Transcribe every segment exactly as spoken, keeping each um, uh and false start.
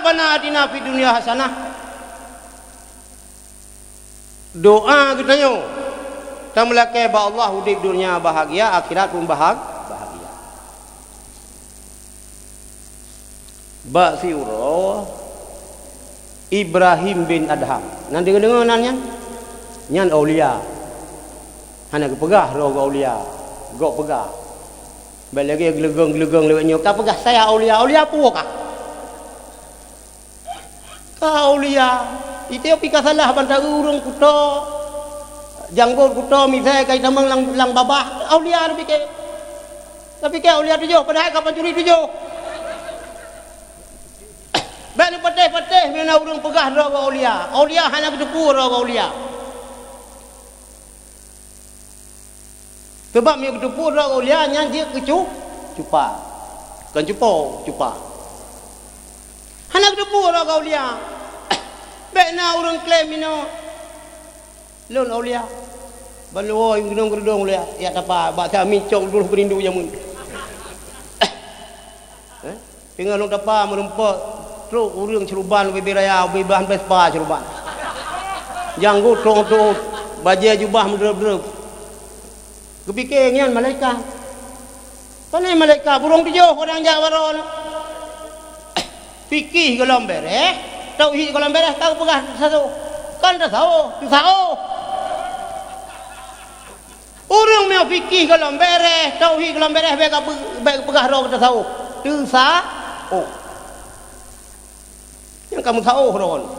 Rabbana atina fid dunya hasanah. Doa geutanyoe tameulakée bak Allah, udeb donya bahagia, akhirat pun bahag-, bahagia. Bak siuroe Ibrahim bin Adham. Na deungoe-deungoe nan nyan? Nyan aulia. Hana geupeugah droe geuh aulia. Gok peugah. Bèk lagèe geuleugong-geuleugong lé awak nyoe, ka peugah saya aulia. Aulia peue kah? Ka aulia. Itu pih ka salah ban ta-eu ureueng kuto. Janggot kuto misai ka itamong lam, lam babah. Aulia tapike. Tapike aulia tujoh, padahai ka pancuri tujoh. Bèk neupatéh-patéh meunyoe na ureueng peugah droe geuh aulia. Aulia hana geuteupeue droe geuh aulia. Sabab meunyoe geuteupeue droe geuh aulia nyan jeuet keu cu-, cupa. Kon cupo, cupa. Hana geuteupeue droe geuh aulia. Bèk na ureueng klaim inoe, "Lôn aulia." Ban lôn woe gunong geureudong aulia, jak tapa bak Sami cok duluh beurindu jameun. Eh? Teungoh lôn tapa meureumpok, trok ureueng ceuruban ubé-bé raya, ubé bahan Vespa ceuruban. Janggot trok-trok, bajèe jubah meudreup-dreup. Geupike nyan malaikat. Pane malaikat, burông tujoh ureueng jak baroe nyoe. Fikih gohlom bèrèh, tauhid gohlom bèrèh, ka geupeugah tasawuf. Kon tasawuf, teusaôh. Ureueng meunyoe fikih gohlom bèrèh, tauhid gohlom bèrèh, bèk ka peu-, bèk peugah droe geuh tasawuf. Teusaôh. Nyang ka meusaôh droe geuh.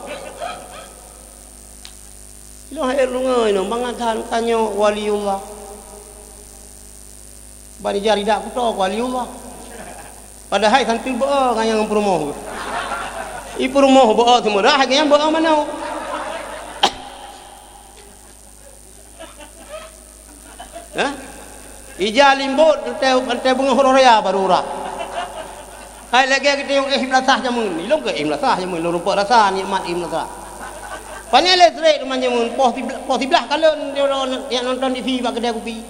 Ilôn hai lôn ngieng inoe, bangai that tanyoe waliullah. Ban ija ridak kuto keu waliullah. Padahai santri beu-o ngon nyang peurumoh. I peurumoh beu-o seumeurah, hai nyang beu-o manoe. Hah? Ija limbot, teuntèe, teuntèe beungoh uroe raya baru urat. Hai lagèe geutanyoe éh meulasah jameun. Ilôn keu éh meulasah jameun, lôn rumpok rasa nikmat éh meulasah. Pane lé trek teuma jameun, poh sibla-, poh siblaih kalon, jak nonton T V bak keudè kupi.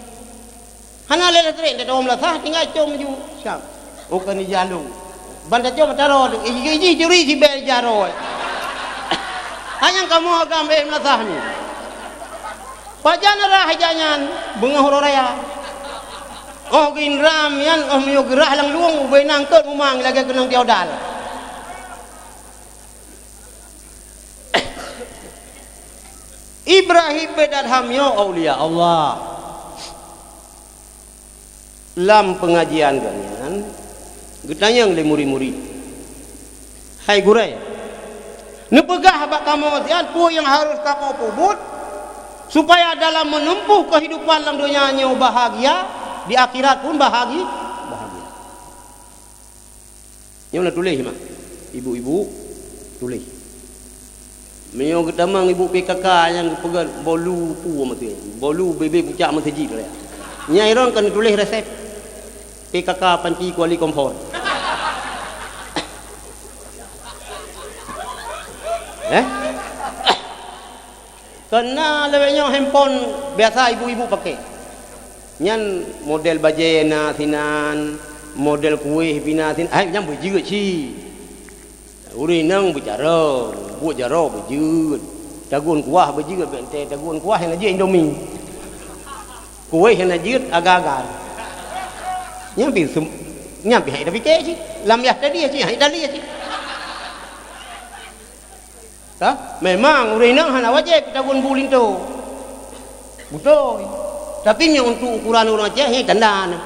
Hana lé listrik, teuh meulasah, tinggai com laju. Siap. Oh, ka ni jalong. Ban tacom mata roh tu, iji, iji curi sibèe ija roh. Hana kamoe agam éh meulasah nyoe. Pajan rhah ija nyan, beungoh uroe raya. Oh, geuinram nyan, oh, meunyoe geurhah lam luwong, ubé nangkot mumang lagèe keunong tiodal. Ibrahim bin Adham nyoe aulia Allah. Lam peungajian geuhnyan, geutanyong lé murit-murit, "Hai Gurèe, neupeugah bak kamoe siat peue nyang harôh kamoe peubuet, supaya dalam meuneumpuh keuhidupan lam donya nyoe bahagia, di akhirat pun bahagi-, bahagia." Nyoe na tuléh mak. Ibu-ibu tuléh. Meunyoe geutamong ibu P K K nyang geupeugah bolu pu maté, bolu bebe pucak meuseujid raya. Nyang irong keuneuk tuléh resep P K K panci kuali kompor. Eh? Kon na lawét nyoe handphone biasa ibu-ibu pakai. Nyan model bajèe na sinan, model kuéh pih na sinan. Hai, nyan beujeuet cit. Ureueng inong beujaroe, buet jaroe beujeuet. Tagun kuah beujeuet, bèk teuntèe tagun kuah nyang na jeuet Indomie. Kuéh nyang na jeuet agar-agar. Nyan pih sem-, nyan pih han tapike cit. Lam yah tadi cit, han tali cit. Ka? Memang ureueng inong hana wajéb tagun bu linto. Beutôi. Tapi meunyoe untuk ukuran ureueng Aceh, nyan tanda na.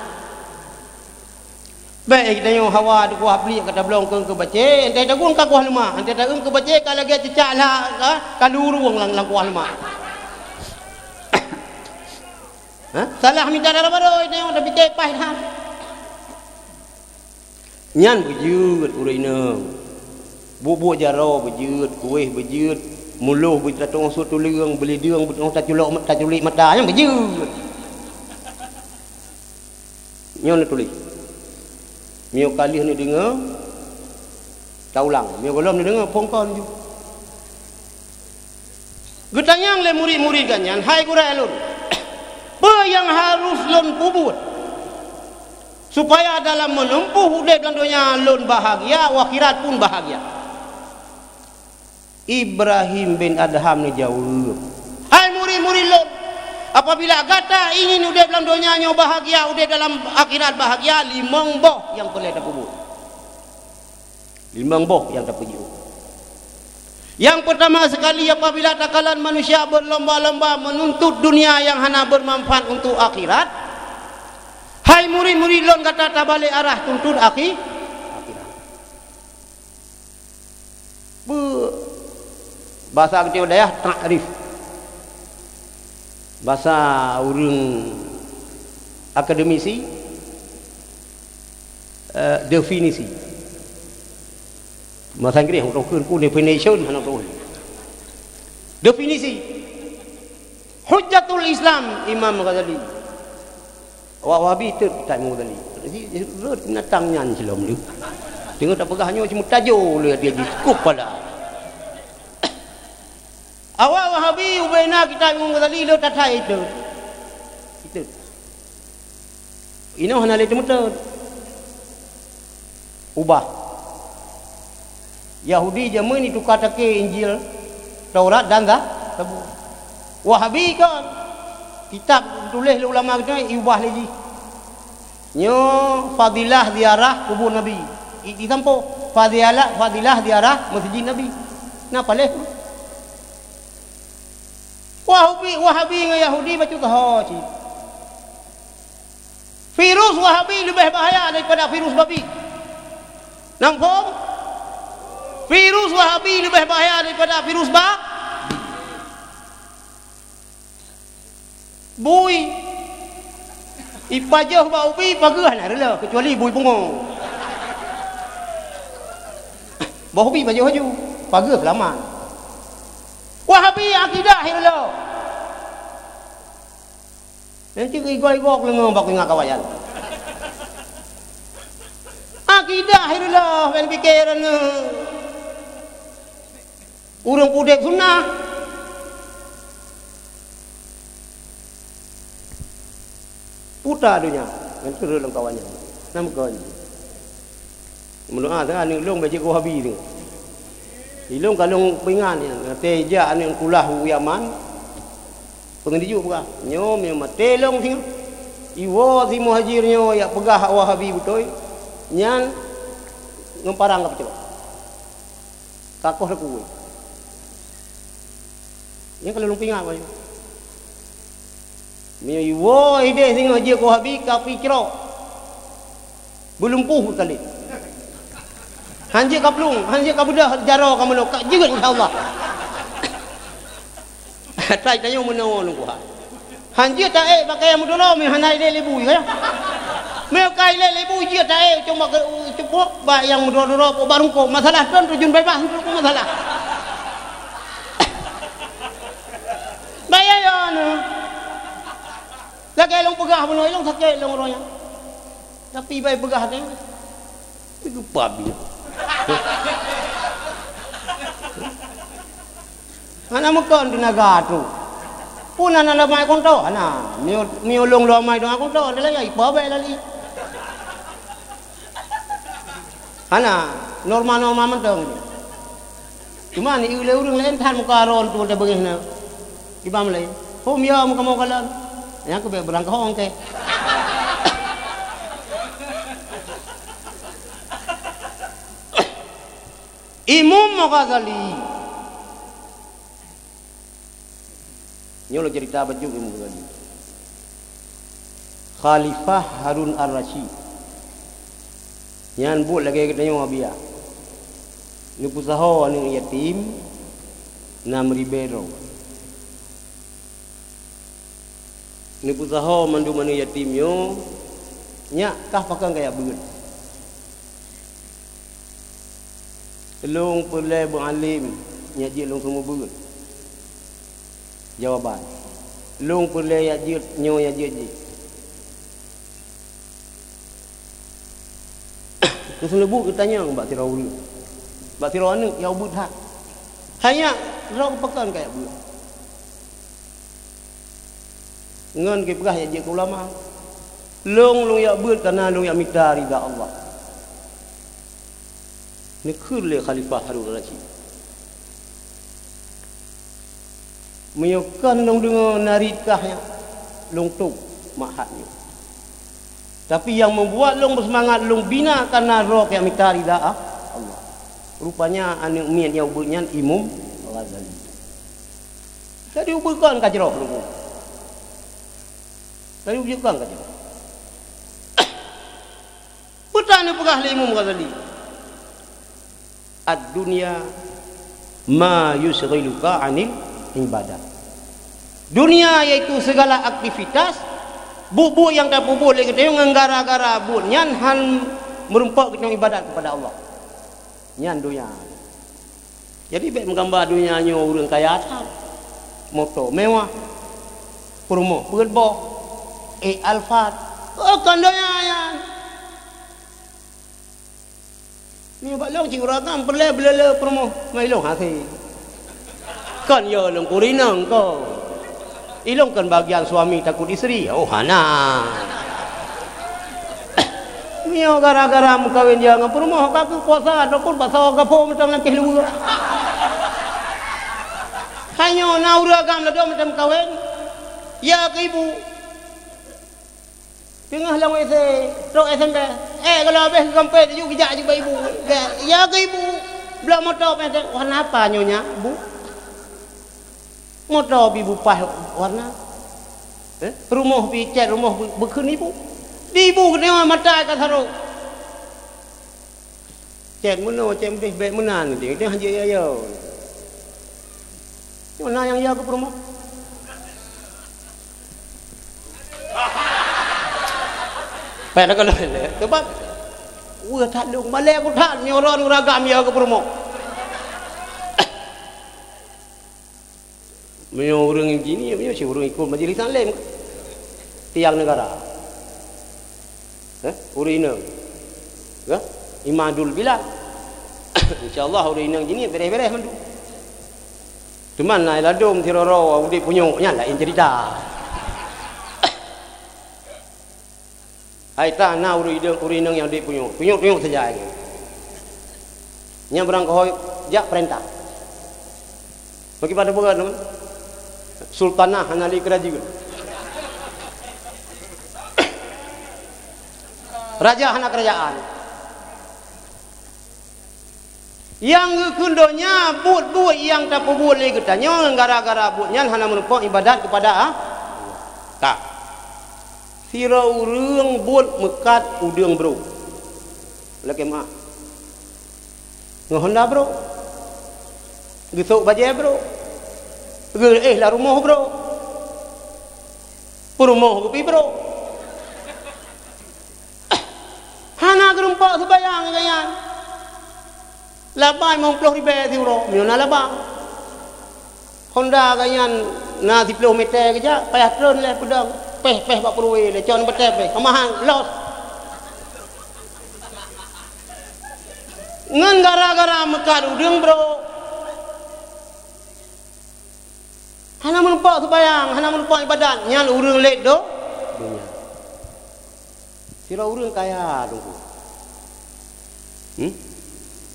Bèk geutanyoe hawa dikuah pliek ka tablong keu, keu bacé, entah tagun ka kuah leumak, entah tagun keu bacé ka lagèe cicak la, ka, ka lurueng lam, lam kuah leumak. Ha? Salah mita dara barô geutanyoe, tapike paih that. Nyan beujeuet ureueng inong. Buet-buet jaroe beujeuet, kuéh beujeuet, muloh beujeuet, tateueng sot tuleueng, beulideueng beuteueng taculok, taculik mata, nyan beujeuet. Nyoe neutuléh. Meunyoe ka lheueh neudeungoe, taulang. Meunyoe gohlom neudeungoe, phôn kon ju. Geutanyong lé murit-murit geuhnyan, "Hai Gurèe lôn, peue nyang harôh lôn peubuet, supaya dalam meuneumpuh udeb lam donya lôn bahagia, u akhirat pun bahagia?" Ibrahim bin Adham neujaweueb, "Hai murit-murit lôn, apabila gata ingin udeb lam donya nyoe bahagia, udeb dalam akhirat bahagia, limong boh nyang peureulée tapeubuet." Limong boh nyang tapeujiôh. Nyang peurtama sekali, apabila takalon manusia berlomba-lomba menuntut dunia nyang hana bermanfaat untuk akhirat, hai murit-murit lôn, gata tabalek arah tuntut akhi-, akhirat. Beu-, basa geutanyoe dayah, takrif. Basa ureuëng akademisi, eh, definisi. Bahasa Inggréh hana teukeun, pun definition hana teukeun. Definisi. Hujjatul Islam Imam Ghazali. Awak Wahabi teuk kitab Imam Ghazali. Jadi, rot binatang nyan silom tu. Tengok tak peugah nyoe cuma tajo le dia di kup pada. Awak Wahabi ubena kitab Imam Ghazali le tatai itu. Itu. Inoe hana lé teumeuteun. Ubah. Yahudi jameun ituka takée Injil, Taurat dan Za-, Zabur. Wahabi kon. Kitab tuléh lé ulama geutanyoe iubah lé jih. Nyoe fadilah ziarah kubur Nabi. I, disampôh. Fadilah, fadilah ziarah masjid Nabi. Na paléh. Wahabi, Wahabi ngon Yahudi bacut ho cit. Virus Wahabi leubeh bahaya daripada virus babi. Nang phom? Virus Wahabi leubeh bahaya daripada virus ba-, bui. Ipajoh bak ubi, pageue hana reuloh, kecuali bui pungo. Boh ubi pajoh laju, pageue seulamat. Wahabi akidah reuloh. Nanti igok-igok leungoe bak ingat kawayan. Akidah ilillah ban pikiran ureuëng udeb sunnah. Puta donya, ngon turun lam kawayan. Nama kau ni? Meudoa sangat aneuk lôn bak jeuet keu Wahabi tu. Ilôn ka lôn peuingat nyan, watée jak aneuk kulah u Yaman, peungeujok peugah, "Nyoe meunyoe maté lôn singoh, iwoe si Muhajir nyoe jak peugah Wahabi beutôi, nyan ngon parang ka peucok." Ka koh teukuweh. Nyan ka lôn peuingat, Bayu. Meunyoe iwoe ideh singoh jeuet keu Wahabi, ka picrok. Beulumpuh tali. Han jeuet ka plueng, han jeuet ka beudôh jaroe ka meunoe, ka jeuet insya Allah. Atai tanyoe meunoe lôn kuha. Han jeuet taék bak kayèe meuduroe, meuhana ilèe lé bui, ya. Meu ka ilèe lé bui jeuet taék, cuma ke, cukup bak nyang meuduroe-duroe, bak rungkok. Masalah ton terjun bebas, untuk masalah. Bayar ya, anu. Lagèe lôn peugah bunoe, lôn sakét lôn uroe nyan. Tapi bai peugah teuh, geupab nyoe. Hana meukon teunaga tu. Pun hana lôn amai konto, hana. Miyup, miyup lôn lôn amai doa konto, ada lagi, ipa bai lali. Hana, norma-norma mantong. Cuma ni ulèe ureueng laén that muka aron tu teubeungéh na. Imam laén. Hom ya muka-muka lôn. Nyang keubiet beurangkahong kèe. Imam Ghazali. Nyoe lôn cerita bacut Imam Ghazali. Khalifah Harun Ar-Rasyid. Nyan buet lagèe geutanyoe biasa. Neupeusaho aneuk yatim nam ribèe droe. Neupeusaho mandum aneuk yatim nyoe, nyak kah pakon kajak beuet. Lôn peureulèe beuet alim, nyak jeuet lôn seumeubeuet. Jawaban, lôn peureulèe jak jeuet nyoe, nyak jeuet jih. Keuseuleubu geutanyong bak sidroe ureueng, bak sidroe aneuk nyang ubeuet that. Hai nyak, droe pakon kajak beuet? Ngon geupeugah jak jeuet keu ulama. Lôn, lôn jak beuet kareuna lôn jak mita rida Allah. Neukheun lé Khalifah Harun Ar-Rasyid. Meunyoe kon lôn deungoe na rit kah nyan, lôn tôb mak hat nyoe. Tapi nyang meubuat lôn beuseumangat lôn bina kareuna droe nyang mita rida Allah. Rupanya aneuk miet nyang ubeut nyan Imam Ghazali. Jadi ubeut kon ka jroh lôn. Jadi ubeut kon ka jroh. Peue tan neupeugah lé Imam Ghazali? "Ad-dunya ma yusyghiluka 'anil ibadah." Dunia yaitu segala aktivitas, buet-buet nyang tapeubuet lé geutanyoe ngon gara-gara buet nyan han meurumpok geutanyoe ibadat kepada Allah. Nyan dunia. Jadi bék meugamba dunia nyoe ureuëng kaya that. Moto mewah, peurumoh peuet boh, ék Alphard. Oh, kon dunia nyan. Nyoe bak lôn cit ureuëng agam peureulée beulele peurumoh ngon ilong hase. Kon yo lôn kurinong ko. Ilong kon bagian suami takut istri. Oh, hana. Nyoe gara-gara meukawen dia ngon peurumoh ka keu puasa ataupun basa gapo mantong langkeh luwa. Hanyoe na ureuëng agam ladom mantong meukawen. Ya keu ibu. Teungoh lam W C, trok S M S. Eh, kalau habéh geukampét, ju geujak ju bak ibu. Ya, ya keu ibu. Blok moto péh, warna apa nyonya, Bu? Moto pi bupah warna. Eh, rumoh pi cét rumoh beu-, beukheun ibu. Di ibu keuneuk mata ka sarok. Cét meunoe, cét meudeh bék meunan, teuh hana jeuet ya. Nyoe na nyang ya keu peurumoh. Payah ka lôn lé. Sebab weueh that lôn malée ku that nyoe ron uragam ya keu peurumoh. Meunyoe ureuëng injinier, meunyoe si ureuëng ikot majelis taklim, tiang negara. Eh, ureuëng inong. Ya, imadul bilad. Insya Allah ureuëng inong injinier bereh-bereh mandum. Cuman na ladom siroro udeb punyok nyan lain cerita. Hai ta na ureuëng idong, ureuëng inong nyang udeb punyok, tunyok-tunyok saja lagée. Nyang beurangkaho jak peurintah. Bagi pada bukan teman. Sultanah hana lé keurajeuen. Raja hana keurajaan. Nyang geukheun donya buet-buet nyang tapeubuet lé geutanyoe gara-gara buet nyan hana meurumpok ibadat keupada Allah. Ka. Sidroe ureuëng buet meukat udeueng brok. Lakée meuah. Ngon honda brok. Geusok bajée brok. Geuéh lam rumoh brok. Peurumoh geupi brok. Hana geurumpok seubayang geuh nyan. Laba limong ploh ribée siuroe, meunyoe na laba. Honda geuh nyan na siplôh meter geujak, payah treun lé peudong. Péh-péh bak peuruwé lé, con batée péh. Keumahan, los. Ngon gara-gara meukat udeueng brok. Hana meurumpok seubayang, hana meurumpok ibadat, nyan ureuëng lét do-, donya. Sidroe ureuëng kaya, Teungku. Hmm?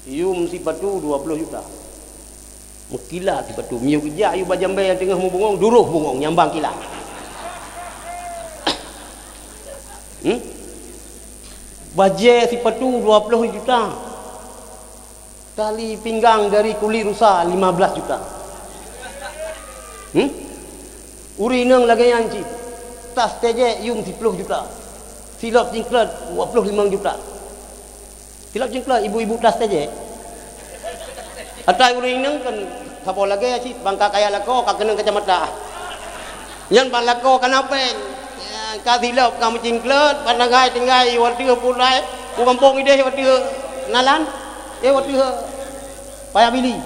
Yum sipatu dua ploh juta. Meukilat sipatu. Miyueb geujak yue bak jambée nyang teungoh meubungong, duroh bungong nyang bang kilat. Hmm? Bajée sipatu dua ploh juta. Tali pinggang dari kulit rusa lima belas juta. Hmm? Ureuëng inong lagée nyan cit. Tas tejek yum siploh juta. Silop cingklot dua ploh limong juta. Silop cingklot ibu-ibu tas tejek. Atai ureuëng inong kan saboh lagée cit bangka kaya lakoe ka keunong kacamata. Nyan ban lakoe ka na péng. Ya, ka silop ka meucingklot, ban tinggai-tinggai watée pulai, u gampông ideh watée nalan, eh watée payah bili.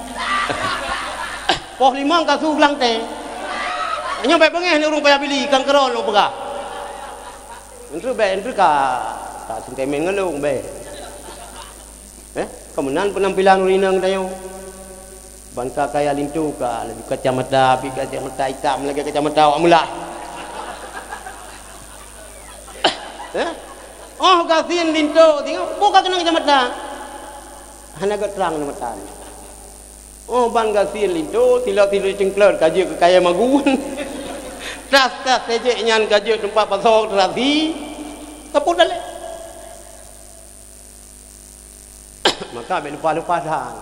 Poh limong ka su geulangtée. Nyoe bék beungéh ureuëng payah bili, kan keurôn lôn peugah. Enteuk bék, enteuk ka, ka sentimen ngon lôn bék. Eh, ka meunan peunampilan ureuëng inong tanyoe. Ban ka kaya linto ka, laju kacamata, pi kacamata itam lagée kacamata awak meulah. Eh? Oh, gasien linto, tengok, buka keunan kacamata. Hana geutrang mata. Oh, ban gasien linto, silot-silot cengklot ka jeuet keu kayèe magun. Tas-tas tejek nyan ka jeuet teumpat pasoe terasi. Sapeue dalé? Maka bèk lupa-lupa that.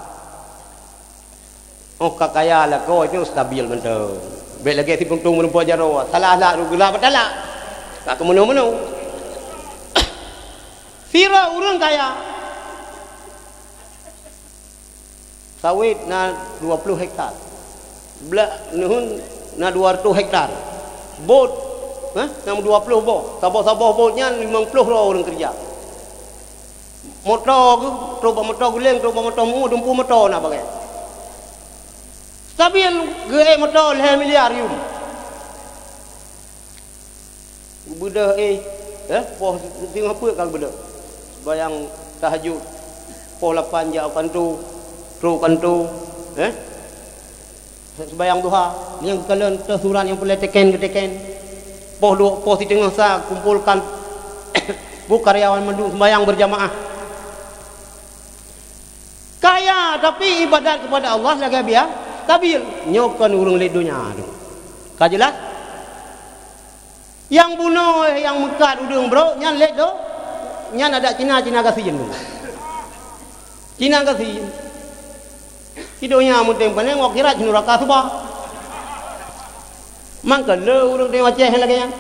Oh, ka kaya lakoe nyoe stabil mantong. Bèk lagèe si puntông meureumpok jaroe, salah-salah rôh geula beutalak. Ka keumeunoe-meunoe. Sidroe ureueng kaya. Sawét na dua ploh hektar. Blah neuheun na dua ratus hektar. Bot, eh, na dua ploh boh. Saboh-saboh bot nyan limong ploh droe ureueng keureuja. Moto geuh, trok bak moto guleng, trok bak moto meu, dumpeue moto na bagèe. Stabil geuék moto lhèe miliar yum. Beudôh éh, eh, poh singoh peuet ka beudôh. Sembahyang tahajud, poh lapan jak u kantô, trok u kantô, eh. Sembahyang duha, nyang geukalon teuh surat nyang peureulèe teken geuteken. Poh duek, poh siteungoh sa kumpolkan bu karyawan mandum sembahyang berjamaah. Kaya, tapi ibadat kepada Allah lagèe biasa, stabil. Nyoe kon ureueng lét donya tu. Ka jelas? Nyang bunoe, nyang meukat udeueng brok, nyan lét do-, nyan adak Cina, Cina gasien. Cina gasien. Di donya meunteng pane, ngon akhirat nuraka suba. Mangka le ureueng di Aceh lagèe nyan.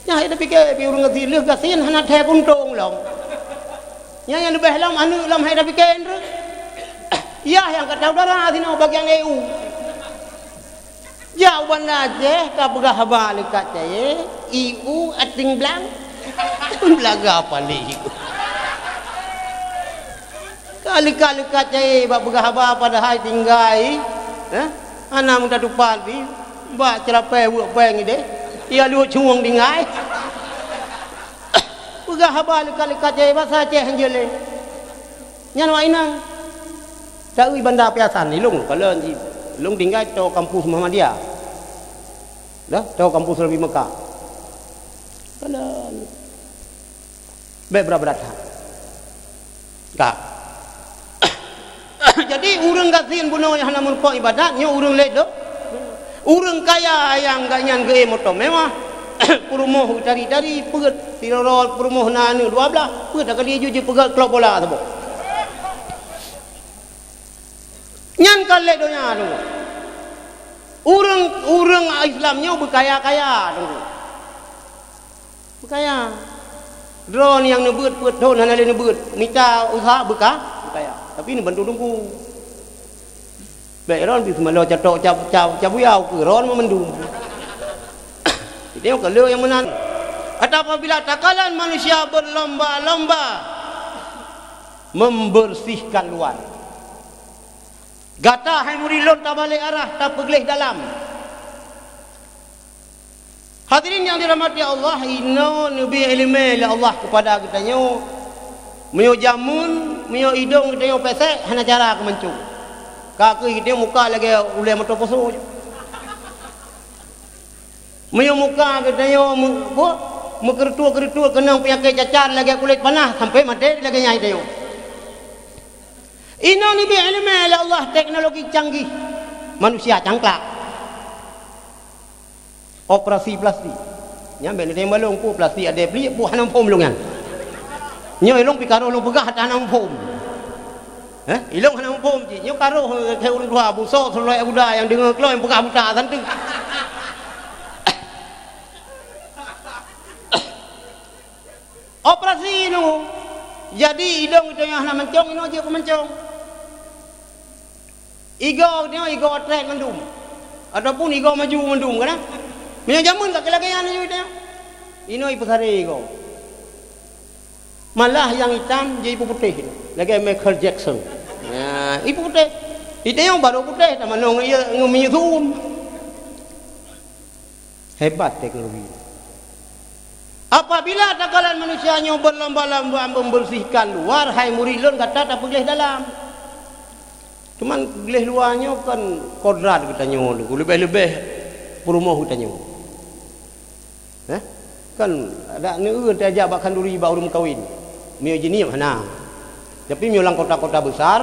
Nyan hai tapike, pi ureueng gasien, lheueh gasien hana thèe kuntông lom. Nyan nyang leubeh lom aneuk lom hai tapike, Indra. Yah nyang ka tahu dara sinoe bagian E U. Jak u Banda Aceh ka peugah haba leukat cayée, ibu ating blang. Belaga paléh ibu. Ka leukat-leukat cayée bak peugah haba padahai tinggai, eh? Hana meuta tupat pi, bak ceurapée weuek péng ideh, ia luek cuwong tinggai. Peugah haba leukat-leukat cayée basa Aceh hanjeuet lé. Nyan awak inong. Taeu Banda Piasan, ilong kalon jih. Ilong tinggai toe kampus Muhammadiyah. Dah, toe kampus Rabi Mekah. Kalon. Bèk brat-brat that. Ka. Jadi, ureueng gasien bunoe nyang hana meurumpok ibadat, nyoe ureueng lét do-, Ureueng kaya nyang gobnyan geuéh moto mewah, peurumoh tari-tari, peuet sidroe peurumoh na aneuk dua blaih, peuet kali jeuet jipeugöt klub bola saboh. Nyan ka lé donya nyoe. Ureueng, ureueng Islam nyoe beukaya-kaya teungku. Beukaya. Droeneuh nyang neubeuet peuet thon hana lé neubeuet, mita useuha beuka-, beukaya. Tapi neubantu teungku. Bèk droen pih seumalo catok cap, cap, cap buyau keu droen meumandum. Jadi, ka lheueh nyang meunan. Atau apabila takalon manusia berlomba-lomba membersihkan luar. Gata hai murit lôn tabalek arah, tapeugleh dalam. Hadirin nyang dirahmati Allah, inoe neubri ileumèe lé Allah keupada geutanyoe. Meunyoe jameun, meunyoe idong geutanyoe pesek, hana cara keu mancong. Ka keuh geutanyoe muka lagèe ulèe moto poso. Meunyoe muka geutanyoe meu-, bu-, meukeureutoe-keureutoe keunong peunyakét cacar lagèe kulét panah, sampoe maté lagèe nyan geutanyoe. Inoe neubri ileumèe lé Allah teknologi canggih, manusia cangklak. Operasi plastik. Nyan bèk neutanyong bak lôn, peue plastik adak pliek, peue hana muphom lôn nyan. Nyoe ilôn pih ka roh lôn peugah, hana muphom. Heh? Ilôn hana muphom cit. Nyoe ka roh keu ureueng tuha, beusoe seulaweuet guda nyang deungö keulôn nyang peugah buta san teuk. Operasi nyoe. Jadi, idong geutanyoe hana mancong, inoe jeuet keu mancong. Igoe geutanyoe, igoe trek mandum. Ataupun igoe maju mandum, kan? Meunyoe jameun ka lagèe nyan laju geutanyoe. Inoe ipeusaré igoe. Malah nyang itam jeuet ipeuputéh, lagèe Michael Jackson. Nah, ipeuputéh. Geutanyoe barô putéh, tamanö ngon ié, ngon minyeuk su'um. Hebat teknologi. Apabila takalon manusia nyoe berlomba-lomba membersihkan luar, hai murit lôn, gata tapeugleh dalam. Cuman gleh luwa nyoe kon kodrat geutanyoe, leubeh-leubeh peurumoh geutanyoe. Heh? Kan adak neueu tajak bak khanduri bak ureueng meukawen. Meunyoe jiniep hana. Tapi meunyoe lam kota-kota besar,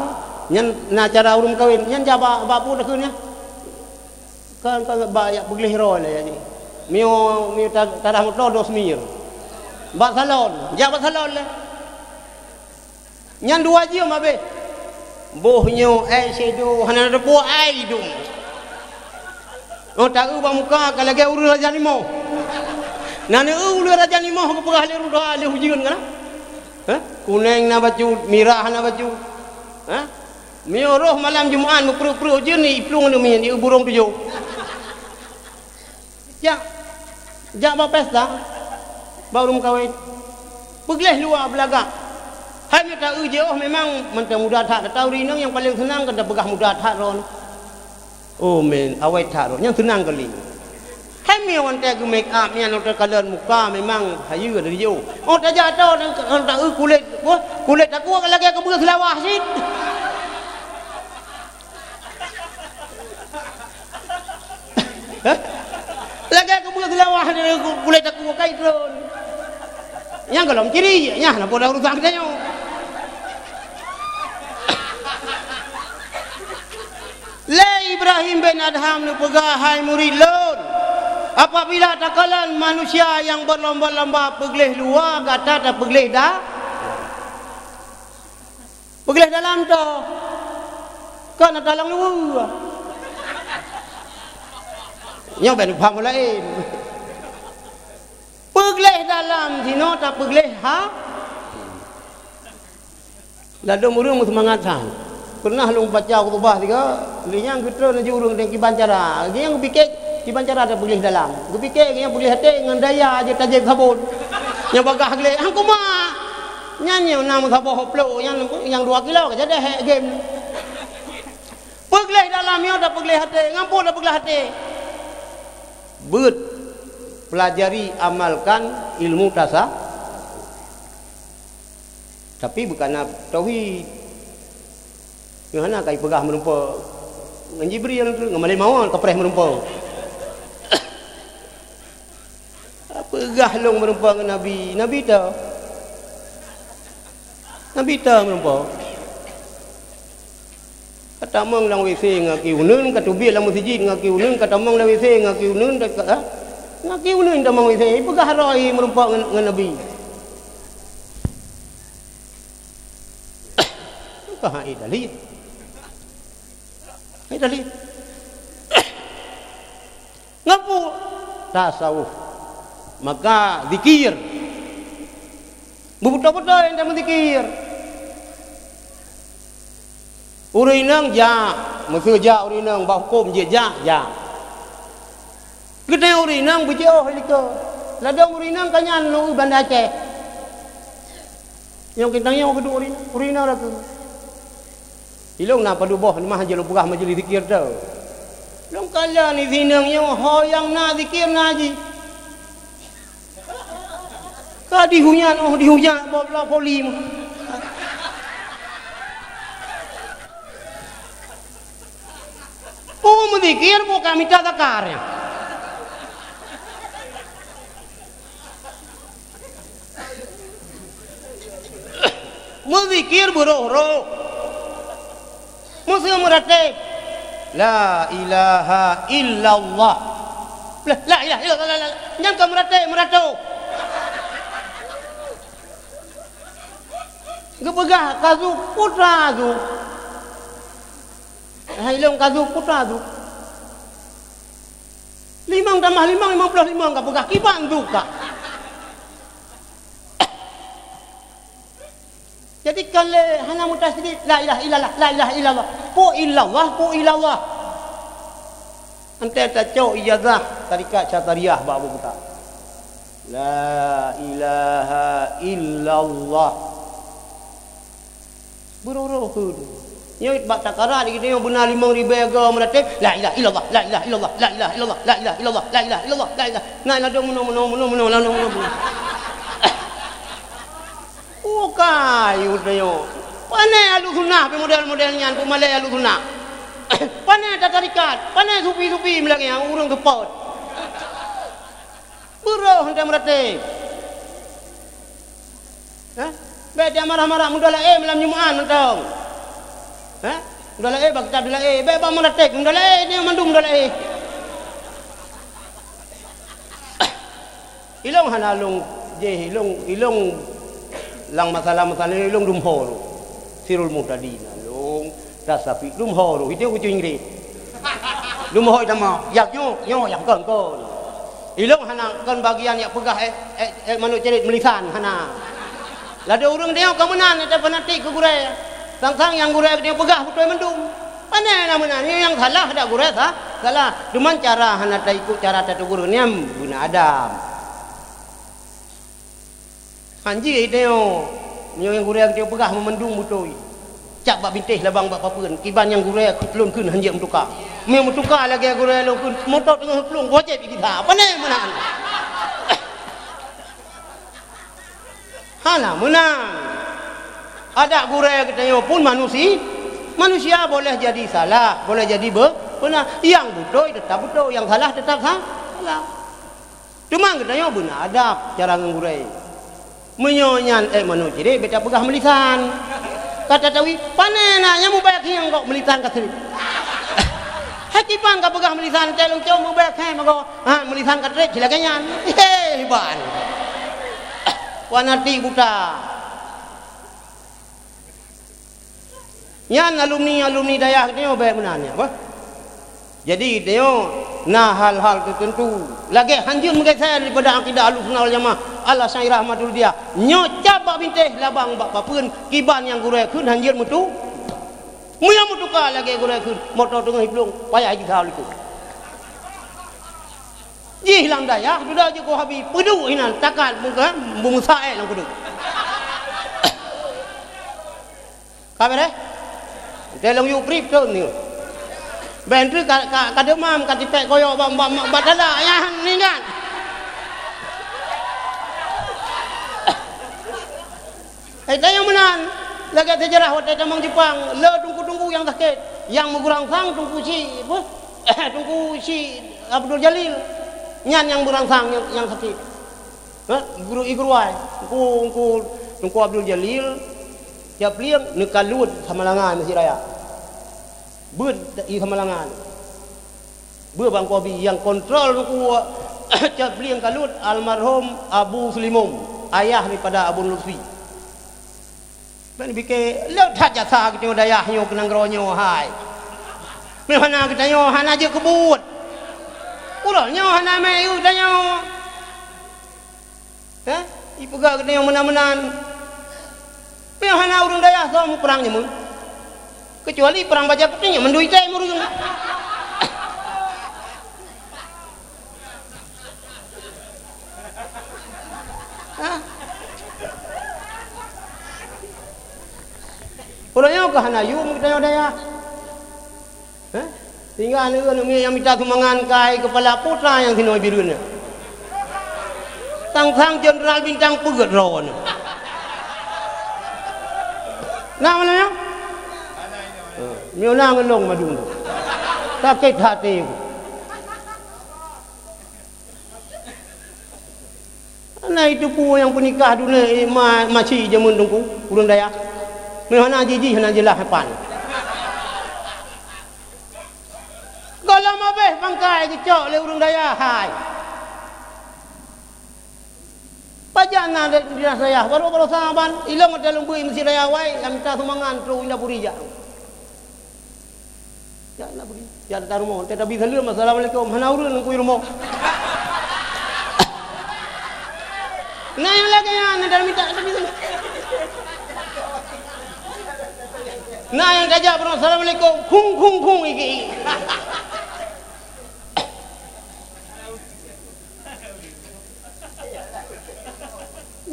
Nyan na cara ureuëng kawen. Nyan jak bak, bak peue takheun nyan? Kan, kan bak jak peugleh droe lé nyan. Miyueb, miyueb ta-, tadah moto dos mir. Bak salon, jak bak salon lé. Nyan dua jeuem habéh. Boh nyoe ai seudoh hana na teupeu ai dum. Oh, ta-eu bak muka ka lagée ureuëng raja limoh. Na neu-eu ureuëng raja limoh geupeugah lé ruda lé ujeuen kana? Hah? Kuneng na bacut, mirah na bacut. Hah? Miyueb roh malam Jumat meupreuet-preuet ujeuen ni iplueng demi di burong tujoh. Jak, jak bak pesta, bak ureuëng meukawen. Peugleh luwa beulagak. Hai meunyoe ta-eu jiôh memang mantong muda that, tata ureuëng inong nyang paleng seunang kan tapeugah muda that droe. Oh men, awai that droe, nyang seunang kali. Hai meunyoe watée geu-make up nyan, watée kalon muka memang hayeue dari jiôh. Oh tajak atau ta-eu kulét, wah, kulét takue lagée keubeue seulawah cit. Hah? Lagée keubeue seulawah dari kulét takue kai tron. Nyang gohlom ciri, nyang na pola urusan geutanyoe. Lé Ibrahim bin Adham neupeugah, "Hai murit lôn, apabila takalon manusia nyang beulomba-lomba peugleh luwa, gata tapeugleh da-, peugleh dalam toh, kon na talong luwa." Nyoe ban paham laén. Peugleh dalam sinoe tapeugleh ha. Ladôm ureuëng meuseumangat that. Peureunah lôn baca khutubah tiga, lé nyang geutreun laju ureuëng dan kiban cara. Nyang geupike kiban cara tapeugleh dalam. Geupike nyang peugleh até ngon daya aja tajép sabon. Nyang bagah gleh, "Hang kuma!" Nyan nyang na meusaboh plôk, nyang, nyang dua kilo ka jadi hek game. Peugleh dalam nyoe tapeugleh até, ngon peue tapeugleh até? Beuet, pelajari, amalkan ilmu tasa-, tapi bukana tauhid. Nyoe hana kai peugah meureumpok ngon Jibril, ngon malée mawon kapreh meureumpok. Peugah lôn meureumpok ngon Nabi, Nabi tho. Nabi tho meureumpok. Ka tamong lam WC ngon aki uneun, ka teubiet lam meuseujid ngon aki uneun, ka tamong lam WC ngon aki uneun, ka, ha? Ngon aki uneun tamong WC, peugah droe meureumpok ngon, ngon Nabi. Ka hai dalil. Hai dalil. Ngon peue? Tasawuf. Maka zikir. Beubeutôi-beutôi enteuk meuzikir. Ureuëng inong jak, meuseu jak ureuëng inong bak huköm jih jak, jak. Geutanyoe ureuëng inong beujiôh likot. Ladôm ureuëng inong ka nyan lôn u Banda Aceh. Nyang geutanyoe geuduek ureuëng inong, ureuëng inong rayeuk. Ilôn na padub boh leumah jih lôn peugah majlis zikir tu. Lôn kalon di sineung nyoe ho nyang na zikir na jih. Ka dihunyan, oh dihunyan, boh la poli mah. Oh meuzikir bukan mita zakar nyan. Meuzikir beuroh-roh. Meuseu meuratéb. La ilaha illallah. La, la ilaha illallah. Nyan ka meuratéb, meurato. Geupeugah ka zuk, putra zuk. Hai lôn ka zuk, putra zuk. Limong tamah limong, limong ploh limong ka peugah, kiban zuk ka. Jadi kan lé hana meutasydid, la ilaha illallah, la ilaha illallah. Pu illallah, pu illallah. Antai tacok ijazah tarekat Syatariah bak buku ta. La ilaha illallah. Beuroh-roh kheun. Nyoe bak takarat di geutanyoe beuna limong ribée goe meuratéb, la ilaha illallah, la ilaha illallah, la ilaha illallah, la ilaha illallah, la ilaha illallah, la ilaha. Nah, ladôm meunoe, meunoe, meunoe, meunoe, ladôm meunoe, meunoe. Bukai geutanyoe. Pane ahlu sunnah pih model-model nyan, peumalée ahlu sunnah. Pane tatarekat, pane sufi-sufi meulagée nyan ureuëng geupot. Beuroh enteuk meuratéb. Hah? Bék tiep marah-marah muda laén malam Jumat mantong. Hah? Mudalae, bak kitab mudalae, bèk bak muratéb, mudalae, nyoe mandum mudalae. Ilong hana lôn jéh, ilong, ilong lam masalah-masalah ilong dum ho lôn. Sirul Muhtadin lôn, Tasafik dum ho lôn, itu kucing Inggris. Dum ho tamah, yak nyoe, nyoe yak kon, kon. Ilong hana kon bagian nyang peugah, eh, eh, eh, manok ceret meulisan, hana. Ladôm ureueng nyoe ka meunan, eh, fanatik keu gurèe. Sang-sang nyang gurèe nyoe peugah beutôi mandum. Pane na meunan, nyoe nyang salah dak gurèe sa-, salah. Cuman cara hana taikot cara tategur nyan beuna adab. Hanjeuet tanyoe, meunyoe nyang gurèe geutanyoe peugah meumandum beutôi. Cap bak bintéh labang bak papeuen, kiban nyang gurèe lôn kheun hanjeuet meutuka. Meunyoe meutuka lagèe gurèe lôn kheun, moto teungoh plueng, wajéb jigisa. Pane meunan? Hana meunan. Adak gurèe geutanyoe pun manusi-, manusia, boleh jadi salah, boleh jadi be-, beuna. Nyang beutôi teutap beutôi, nyang salah teutap sa-, salah. Teuma geutanyoe beuna adab cara ngon gurèe. Meunyoe nyan ék manok ceret, bèk tapeugah meulisan. Ka tatawi, pane na nyang mubèe khieng kok meulisan ka trép. Hai kiban ka peugah meulisan, teuh lôn cok mubèe khieng meugo, ha, meulisan ka trép, cilaka nyan. He, ban. Fanatik buta. Nyan alumni-alumni dayah geutanyoe bèk meunan nyan, bah. Jadi, geutanyoe na hal-hal teuteuntu lagèe hanjeuet meugeusé daripada akidah Ahlussunnah wal Jamaah, Al-Asy'ariyah Maturidiyah. Nyoe cap bak bintéh, labang bak papeuen, kiban nyang gurèe kheun hanjeuet meutu-, meunyoe meutuka lagèe gurèe kheun, moto teungoh iplueng, payah jigisa likot. Jih lam dayah, dudoe jeuet keu Wahabi, peuduek inan, takat, beumeusa ék lam peuduek. Ka beureh? Teuh lôn yue prip thon nyoe. Bèk treuk ka, ka, ka deumam, ka tipék koyok bak, bak, bak, bak tada, nyan, nyan. Eh, tanyoe meunan, lagèe seujarah watèe tamong Jepang, le teungku-teungku nyang sakét, nyang meugurangsang Teungku Chik, apa? Teungku Chik Abdul Jalil. Nyan nyang meugurangsang nyang, nyang sakét. Ha? Guru, i guru ai. Teungku, Teungku, Teungku Abdul Jalil, tiep plieng neukalut Samalanga Masjid Raya. Beuet i Samalanga. Beuet bak Teungku Abi nyang kontrol Teungku tiep plieng kalut almarhum Abu Sulimum, ayah daripada Abu Lutfi. Ban pike, le that jasa geutanyoe dayah nyoe keu nanggroe nyoe hai. Meuhana geutanyoe hana jeuet keu buet. Uroe nyoe hana mé yue geutanyoe. Heh? Ipeugah geutanyoe meunan-meunan. Meuhana ureuëng dayah soe muprang nyoe meuh. Keucuali prang bajée putéh nyoe mandum item ureuëng. Hah? Uroe nyoe ka hana yum geutanyoe dayah. Hah? Tinggai aneuk-aneuk miet nyang mita sumbangan kai keupala putra nyang sinoe Bireuen nyan. Sang-sang Jenderal Bintang Peuet droeneuh. Na meunan nyoe? Hah, nyoe na ngon lôn mandum. Sakét até. Na itu peue nyang peunikah dunek ma-, maci jameun teungku, ureuëng dayah. Meuhana jijih hana jeulaih pan. Gohlom habéh bangkai geucok lé ureuëng dayah hai. Pajan na di, di dayah, baru-baru saban, ilong ata lôn bui meusi dayah wai, lam mita sumbangan trok inda puri jak. Jak na bri. Jak datang rumoh. Teuh tabi saleuem, "Assalamualaikum." Hana ureuëng neukui rumoh. Na nyang lagée nyan, na mita tabi saleuem. Na nyang tajak peurumoh, "Assalamualaikum." Khung, khung, khung, iki, iki.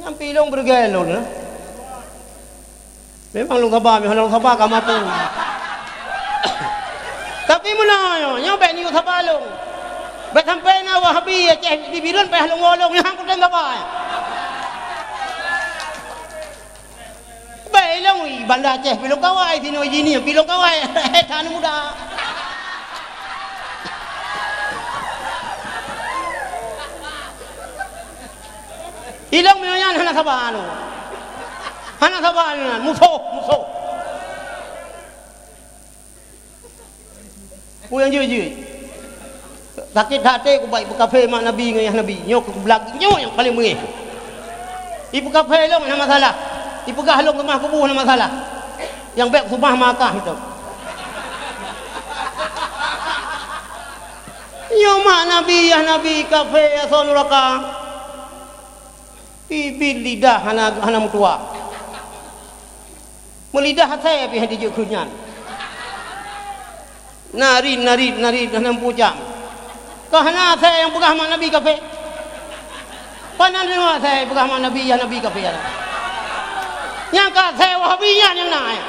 Nyang pi lôn beureugai lôn, eh. Memang lôn saba, memang lôn saba ka mampu. Tapi meunoe, nyoe bék neuyue saba lôn. Bék sampai na Wahabi Aceh di Bireuen payah lôn woe lôn, nyan kutem saba. Bék ilong i Banda Aceh pi lôn kawai, sinoe Jini pi lôn kawai. Hei, tan muda. Ilong meunyoe nyan hana saba anu. Hana saba anu nyan, musoh, musoh. Peue nyang jeuet-jeuet? Sakét até kubak ipeukaphé mak Nabi ngon yah Nabi. Nyoe keu beulagak nyoe nyang paleng meungéh. Ipeukaphé lôn hana masalah. Ipeugah lôn keumah kubu hana masalah. Nyang bék seumah Makkah itu. Nyoe mak Nabi, yah Nabi, kaphé asoe nuraka. Bibit lidah hana, hana meutuah. Meulidah asèe pih hana jijeuet keu nyan. Narit, narit, narit, hana meupucam. Ka hana asèe nyang peugah mak Nabi kaphé. Pana deungoe asèe peugah mak Nabi, yah Nabi kaphé, ya. Nyang ka asèe Wahabi nyan nyang na, ya.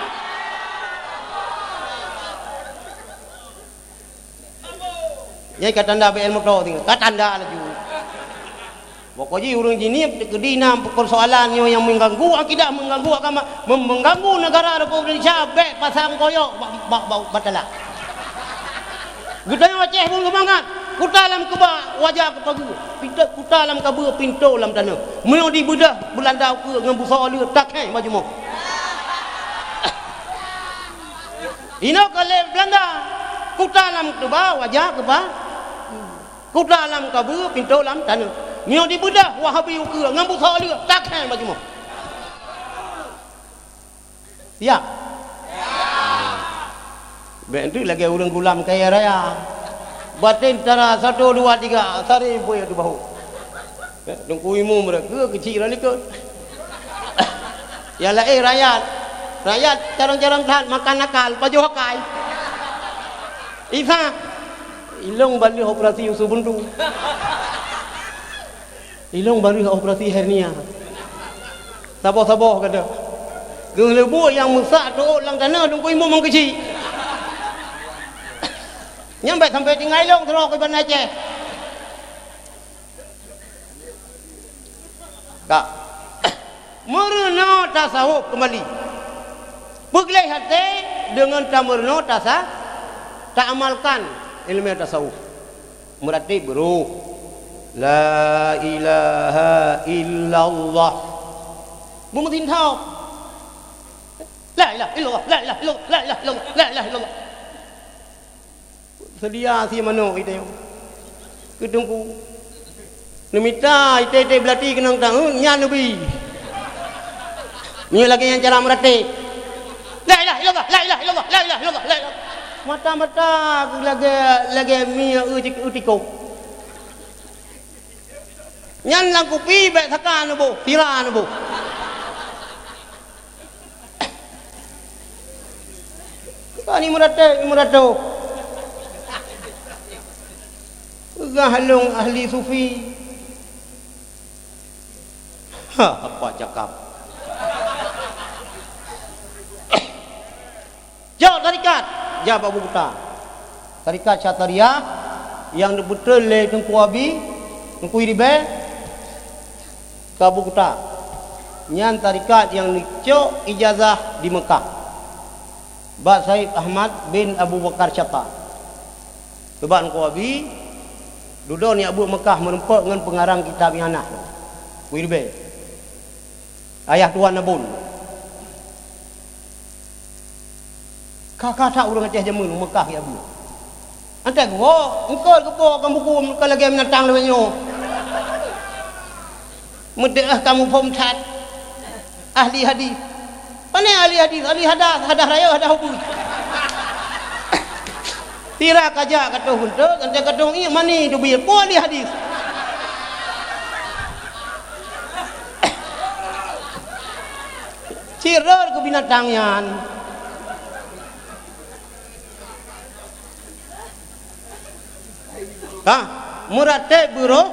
Nyan ka tanda B L moto singoh. Ka tanda laju. Pokok jih ureueng jinieub keudina peusoalan nyoe nyang mengganggu akidah, mengganggu agama, mem-, mengganggu negara Republik Indonesia, bék pasang koyok bak, bak, bak, bak tala. Geutanyoe Aceh pun seumangat, kuta lam keuba, waja keu pageue, pintoe kuta lam kabeue, pintoe lam tanoh. Meunyoe dibeudoh Beulanda ukeue ngon busoe le, takheng bak jumoh. Inoe ka lé Beulanda, kuta lam keuba, waja keu pa-, kuta lam kabeue, pintoe lam tanoh. Meunyoe dibeudoh Wahabi ukeue ngon busoe le, takheng bak jumoh. Siap? Bék enteuk lagèe ureueng gulam kaya raya. Baten tara satu, dua, tiga, sari buya di bahu. Teungku Imum rot, keu keuchik rot likot. Nyang laén rakyat. Rakyat carông-carông that makan nakal, pajoh akai. Isa, ilong ban lheueh operasi usus buntu. Ilong ban lheueh operasi hernia. Saboh-saboh gata. Geuleubu nyang meusak teuôt lam tanoh Teungku Imum meukeujih. Nyan bèk sampai tinggai ilong sidroe keu Banda Aceh. Ka. Meurunoe tasawuf keumbali. Peugleh até deungon tameurunoe tasa-, taamalkan ileumèe tasawuf. Meuratéb beuroh. La ilaha illallah. Beumeusintob. La ilaha illallah, la ilaha illallah, la ilaha illallah, la ilaha illallah. Seudia sie manok itée keu teungku. Neumita itée-itée beulati keunong tahun, nyan neubi. Nyoe lagée nyan cara meuratéb. La ilaha illallah, la ilaha illallah, la ilaha illallah, la ilaha. Mata-mata lagée, lagée mi eu tik-, eu tikôh. Nyan lam kupi bék saka neuboh, sira neuboh. Ka ni meuratéb, ni meuratéb. Peugah lôn ahli sufi. Ha, apa cakap? Jok tarikat, jak bak Abu Kuta. Tarikat Syatariah nyang neubeutrön lé Teungku Abi, Teungku Iribée, keu Abu Kuta. Nyan tarikat nyang neucok ijazah di Meukah bak Said Ahmad bin Abu Bakar Syatha. Sabab Teungku Abi dudoe nibak buet Meukah meureumpok ngon peungarang kitab nyang na, Teungku Iribée. Ayah tuan Abon. Ka-ka that ureuëng Aceh jameun u Meukah ya bu. Antai geuwoe, eungkot geupo kan buku ka lagée binatang lagée nyoe. Meudeuh kamoe phom that. Ahli hadis. Pane ahli hadis? Ahli hadas, hadas rayeuk, hadas ubeut. Sira kajak ka toh beunteuk, antai ka toh ié mani teubiet. Peue ahli hadis? Cit rot keu binatang nyan. Ka, meuratéb beuroh.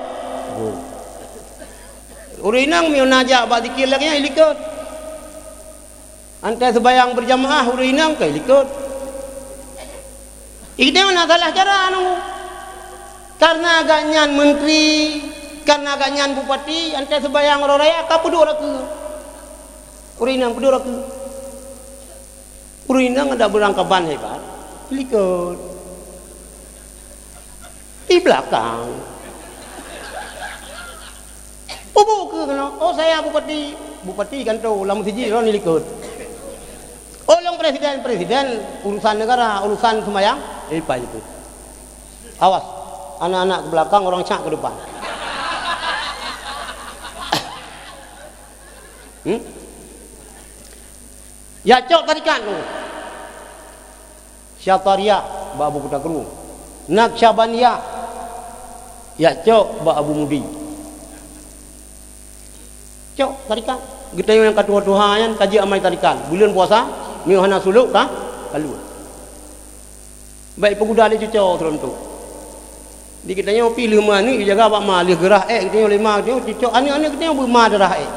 Ureuëng inong meunyoe na jak bak zikir lagée nyan, ilikot. Antai seubayang beurjamaah, ureuëng inong ka ilikot. Idéh na salah cara anu. Karena gobnyan menteri, karena gobnyan bupati, antai seubayang uroe raya ka peuduek lakeue. Ureuëng inong peuduek lakeue. Ureuëng inong ada beurangkaban hebat, ilikot. Di belakang. Peubuet keu keunoe, "Oh, saya bupati." Bupati kan tu, lam meuseujid droeneuh ilikot. "Oh, lôn presiden." "Presiden urusan negara, urusan seumayang, eh, leupah ilikot." Awas, anak-anak ke belakang, orang sak ke depan. Hmm? Ya cok tarikat tu. Syatariah bak Abu Kuta Krueng. Naqsyabandiyah ya cok bak Abu Mudi. Cok tarikat. Geutanyoe nyang ka tuha-tuha nyan ka jeuet amai tarikat. Buleuen puasa, meunyoe hana suluk ka kaluet. Baik peuguna lé cucoe seuruntuk. Di geutanyoe pih lheueh ma aneuk jaga bak ma, lheueh geurah ék geutanyoe lé ma geutanyoe, cucoe aneuk-aneuk geutanyoe beu ma darah ék.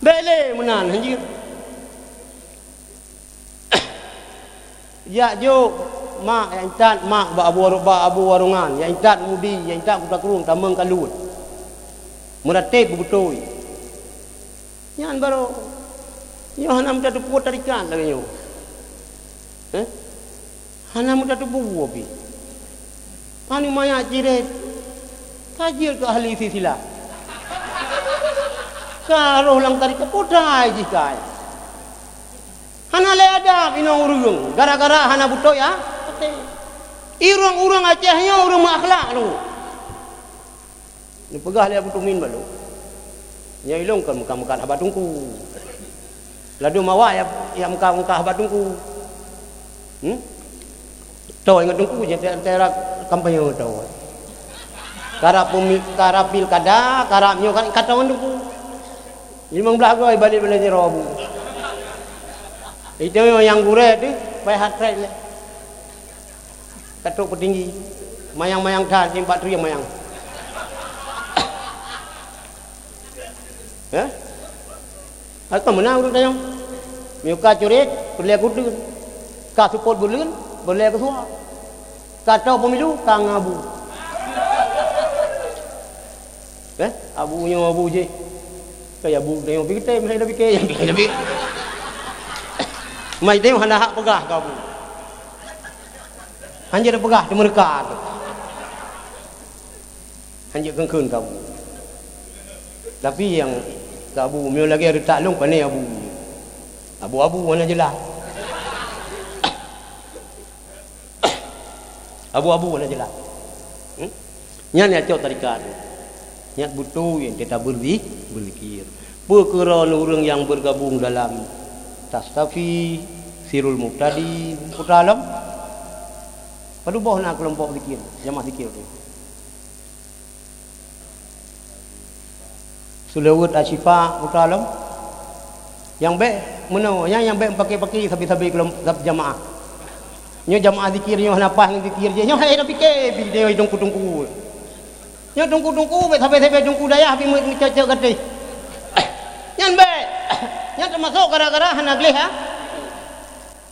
Bék lé meunan hanjeuet. Jak jok mak, jak intat mak bak abu waru-, bak abu warungan, jak intat mudi, jak intat Kuta Krueng tamong kaluet. Meuratéb beubeutôi. Nyan barô. Nyoe hana meutateupeue tarikat lagée nyoe. Eh? Hana meutateupeue pih. Aneuk manyak cirét. Ka jeuet keu ahli silsilah. Ka roh lam tarikat, putai jih kai. Hana lé adab inong ureuëng gara-gara hana beutôi, ah, até. Ureuëng-ureuëng Aceh nyoe ureuëng meuakhlak lôn. Neupeugah lé Abu Tumin bak lôn, "Nyoe ilong kon meukat-meukat haba teungku. Ladôm awak ya, ya meukat-meukat haba teungku." Hmm? Toe ngon teungku je, tera kampanye toe. Karab pemi-, karab pilkada, karab nyoe kan ka toe ngon teungku. Limong blaih goe balek bela jaroe bu. Itu nyang gurée tu, payah hat track lé. Ka trok peutinggi. Mayang-mayang that, simbak trieng mayang. Hah? Aku meunan ureuëng tanyong. Miyuka curit, peureulée kudeun. Ka seupôt buleuen, peureulée keusua. Ka toe pemilu, ka ngabu. Eh, abu nyoe abu jih. Kaya abu tanyong pike, meuhai dah pike, nyang pike. Mai tanyong hana hak peugah keu abu. Hanjeuet peugah teumeureuka tu. Hanjeuet kheun-kheun keu abu. Tapi nyang keu abu, meunyoe lagée reutak lôn, pane abu. Abu-abu hana jeulaih. Abu-abu hana jeulaih. Hmm? Nyan nyang cok tarikat. Nyan beutôi nyang teutab beurzi-, beuzikir. Peue keuron ureuëng nyang beugabong dalam Tastafi, Sirul Muhtadin, Putra Alam? Padub boh na keulompok zikir, jamaah zikir tu. Seulaweuet Asyifa, Putra Alam. Nyang bék meunoe, nyang, nyang bék meupaké-paké sabe-sabe keulom-, sab-, jamaah. Nyoe jamaah zikir nyoe hana paih ngon zikir jih. Nyoe hai na pike, pike nyoe teungku-teungku. Nyoe teungku-teungku, bék sabe-sabe teungku dayah bi meu-, meucok-cok gatéh. Nyan bék. Nyan teumasok gara-gara hana gleh, ha?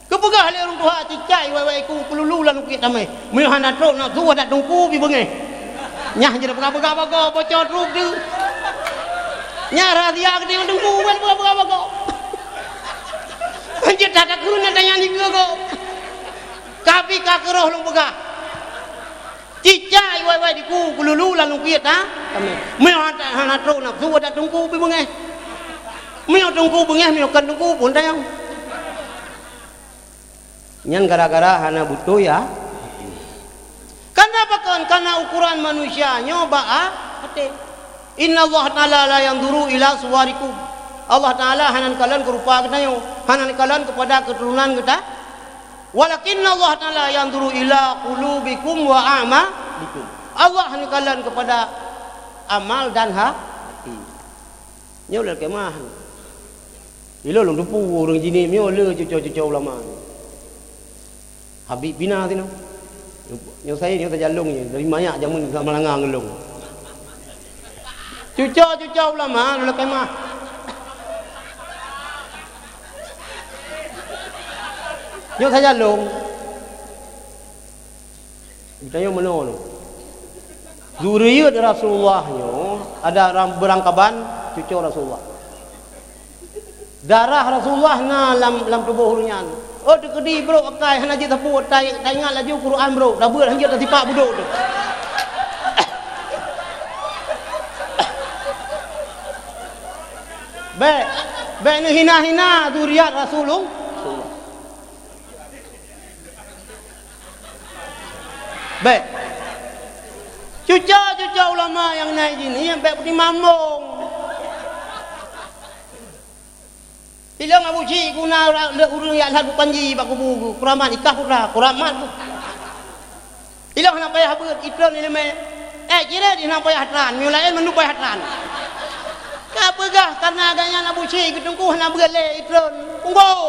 Geupeugah lé ureuëng tuha, "Cicai wai-wai iku, keululu lam lungkiek tamé. Meunyoe hana trok nafsu adak teungku bi beungéh." Nyang jeuet peugah-peugah bagoe, boco trup deuh. Nyan rahsia geutanyoe teungku, ban peugah-peugah bagoe. Jeuet that takheun na tanya nikeue goe. Tapi ka keurôh lôn peugah. Cicai wai-wai iku, keululu lam lungkiek ta-, tamé. Meunyoe hana, hana trok nafsu adak teungku bi beungéh. Meunyoe teungku beungéh, meunyoe kon teungku pun tanyong. Nyan gara-gara hana beutôi, ya. Karena pakon? Karena ukuran manusia nyoe bak a-, até. "Inna Allah Ta'ala la yanzuru ila suwarikum." Allah Ta'ala hana kalon keu rupa geutanyoe, hana kalon kepada keturunan geuta. "Walakinna Allah Ta'ala yanzuru ila qulubikum wa a'malikum." Allah hana kalon kepada amal dan ha-, hati. Nyoe lôn keumah. Ilôn lôn teupeu ureuëng jinih meunyoe le cuco-cuco ulama. Habib Pina sinoe. Nyoe saya nyoe tajalong nyoe, dari manyak jameun ka malanga ngon lôn. Cuco-cuco ulama lôn keumah. Nyoe tajalong. Geutanyoe meunoe lôn. Zuriat Rasulullah nyoe ada ram-, beurangkaban cuco Rasulullah. Darah Rasulullah na lam, lam tuboh ureuëng nyan. Oh, teukeudi brok akai hana jeuet sapeue, tai-, taingat laju Quran brok, tabeuet hanjeuet tasipak budok tu. Bék, bék neuhina-hina zuriat Rasulullah. Bèk. Cuco-cuco ulama nyang na izin, nyan bèk peutimang mbong. Ilong Abu Syik guna lé ureueng jak lhat bupanji bak kubu, kuramat ikah putra, kuramat. Ilong hana payah beuet, itron ileumèe. Eh, cirét hana payah tran, meunyoe laén mandum payah tran. Ka peugah kareuna gata nyan Abu Syik geuteungku hana beuet lé itron. Punggong.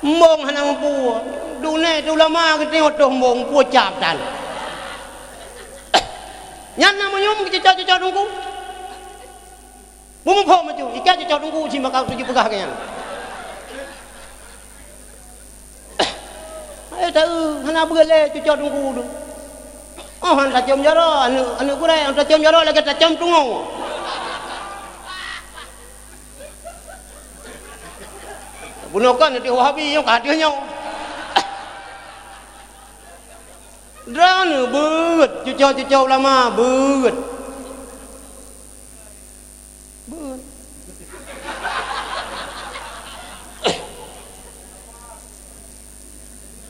Mbong hana meupue. Dunek teuh ulama geutanyoe toh mbong, meupue cap tan. Nyan na meunyoe meucuco-cuco teungku. Beumuphom maju, ikat cocok teungku cit maka tuju peugah keu nyan. Hai taeu, hana beuet lé cocok teungku tu. Oh, han tacom jaroe, aneuk, aneuk gurèe, han tacom jaroe lagèe tacom tungoe. Bunoe kon di Wahabi nyoe ka deuh nyoe. Droeneuh beuet, cuco-cuco ulama beuet. Beuet.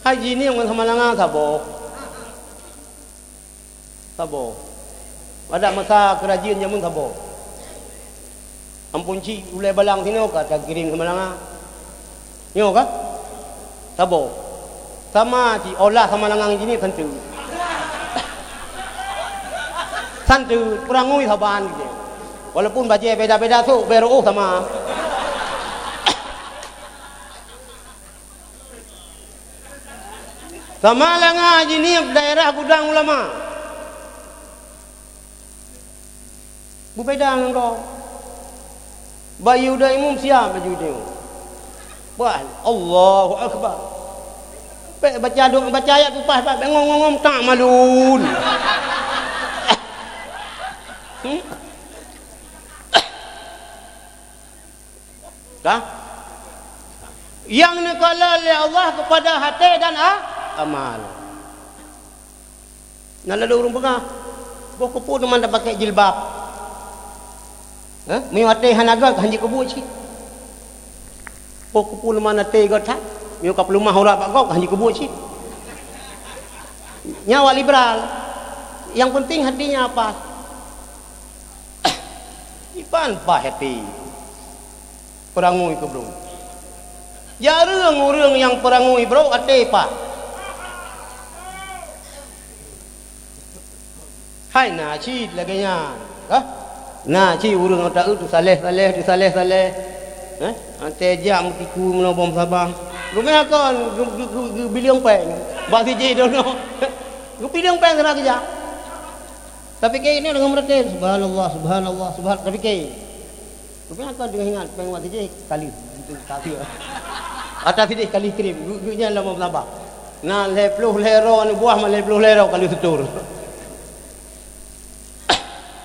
Hai jih ni ngon Samalanga saboh. Saboh. Pada masa keurajeuen jameun saboh. Ampôn cit ulèe balang sinoe ka takirém Samalanga. Nyoe ka? Saboh. Sama cit olah Samalanga jih ni santeut. Santeut, peurangui saban gitu. Walaupun bajèe beda-beda sok, bèe reuôh sama. Samalanga jih ni daerah gudang ulama. Beubeda ngon gob. Bayeue udah imum siap baju nyoe. Bah, Allahu Akbar. Pèk baca doa, baca ayat tupat, bah, bengong-ngong tak malun. Hmm? Ka? Nyang neukalon lé Allah keupada até dan a-, amal. Na ladôm ureueng peugah, "Boh keupeue teuma tapakèk jilbab? Hah? Meunyoe até hana göt, hana jikeubuet cit. Boh keupeue teuma até göt that? Meunyoe ka peuleumah urat bak gob, hana jikeubuet cit." Nyan awak liberal. Nyang penting hatinya apa? Iban paih até. Peurangui keu brôk. Jareueng ureueng nyang peurangui brôk até paih. Hai na cit lagèe nyan, kah? Na cit ureueng nyang taeu teusalèh-salèh, teusalèh-salèh. Eh? Até jak meutiku meunoe bom saban. Rumoh kon geu-, geu-, geu-, geubileung pèng. Bak sijih droeneuh. Geubileung pèng keunan geujak. Tapike ini deungon meuratéb, "Subhanallah, subhanallah, subhan-," tapike. Rupanya kon teungoh ingat, péng watèe jih kali, gitu, kali. Atas sideh kali krim, geu-, geu nyan lom meusaban. Na lhèe ploh lhèe droe aneuk buah, ma lhèe ploh lhèe droe kali seutor.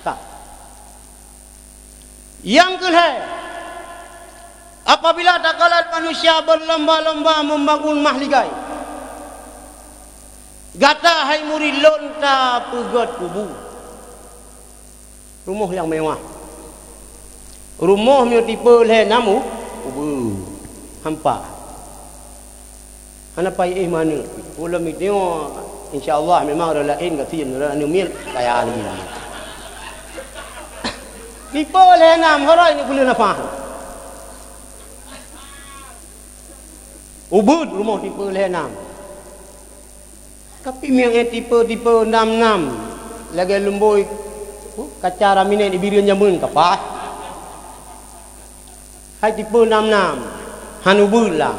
Ka. Nyang keu lhèe, apabila takalon manusia berlomba-lomba membangun mahligai, gata hai murit lôn tapeugöt kubu. Rumoh nyang mewah. Rumoh meunyoe tipe lhèe nam u-, ubeut. Hampa. Hana payah éh meuaneuk. Ulôn meunyoe, insya Allah, memang ureueng laén gasien, ureueng aneuk miet kaya lagi. Tipe lhèe nam, hara ini buleuen nafah. Ubeut rumoh tipe lhèe nam. Tapi meunyoe tipe-tipe nam-nam, lagèe lumbôi, kaca laminat di Bireuen jameun ka paih. Hai tipe nam-nam, han ubeut lah.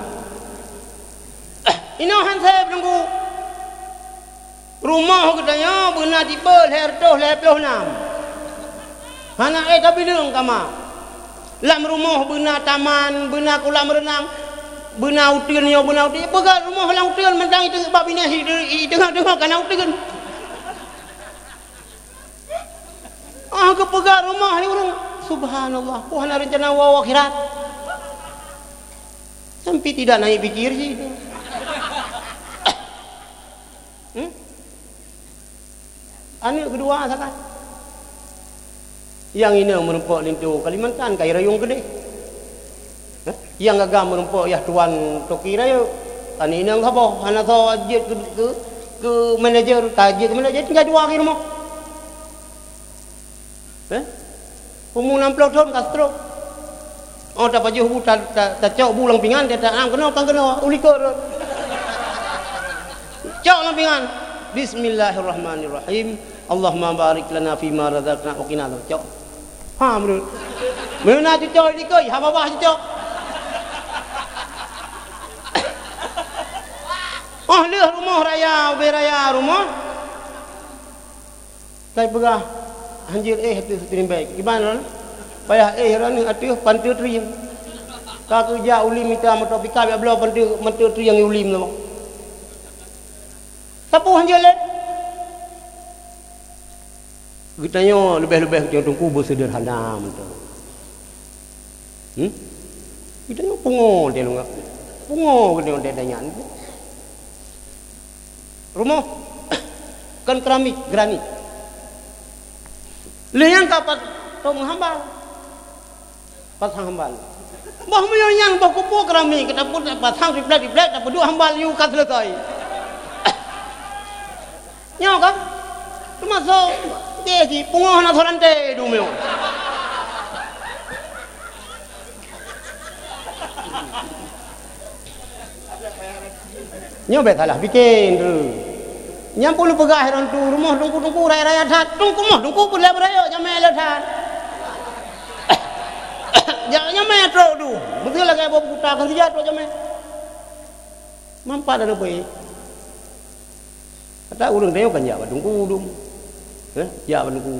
Inoe han sép teungku. Rumoh geutanyoe beuna tipe lhèe reutôh lhèe ploh nam. Hana éh tabileung kama. Lam rumoh beuna taman, beuna kolam reunang, beuna uteuen nyoe, beuna uteuen. Peugah rumoh lam uteuen mantong itu bak binéh itu, itu teungoh-teungoh kana uteuen. Ah, geupeugah rumoh ni ureueng. Subhanallah, peue hana reuncana woe akhirat. Sampai tidak naik pikir sih itu. Hmm? Aneuk keudua sakai. Nyang inong meurumpok linto Kalimantan kai rayeuk keudeh. Hah? Nyang gaga meurumpok yah tuan toki rayeuk. Aneuk inong saboh, hana soe jeuet keu, keu, Keu manajer, ka jeuet keu manajer, tinggai dua lagèe rumoh. Eh? Umu enam ploh thon ka stroke. Oh, tapajoh bu, ta-, ta-, tacok bu lam pingan, ta-, ta-, keunoe, ka keunoe, u likot rot. Cok lam pingan. Bismillahirrahmanirrahim. Allahumma barik lana fima razaqtana wa qina adzabannar. Cok. Ha, meunurot. Meunurot na cucok likot, ha babah cucok. Oh, lheueh rumoh raya, ubé raya rumoh. Kai peugah, hanjeuet éh ateueh teurimbai. Kiban ron? Payah éh ron ateueh panteue trieng. Ka keujak ulim mita moto pickup jak bloe panteue, panteue trieng ulim nyoe. Sapeue hanjeuet lé? Geutanyoe leubeh-leubeh geutanyoe teungku beuseudeurhana mantong. Hmm? Geutanyoe pungo teuh lôn ngaku. Pungo geutanyoe teuh nyan. Rumoh kon keramik, granit. Lheueh nyan ka pat tom hambal. Pasang hambal. Boh meunyoe nyang boh kupu keramik, kita pun pasang triplek-triplek, tapeuduek hambal yue ka selesai. Nyoe kan? Teumasok deh jih, pungoh na sorante du meunyoe. Nyoe bèk salah pike, Ndru. Nyang peue lôn peugah, droeneuh rumoh teungku-teungku raya-raya that. Teungku moh, teungku peureulèe beurayeuk, jamèe le that. Ja-, jamèe trok du. Beutôi lagèe boh buta, kan sijak trok jamèe. Manfaat ada baik. Kata ureueng tanyoe kan jak bak teungku dum. Eh, jak bak teungku.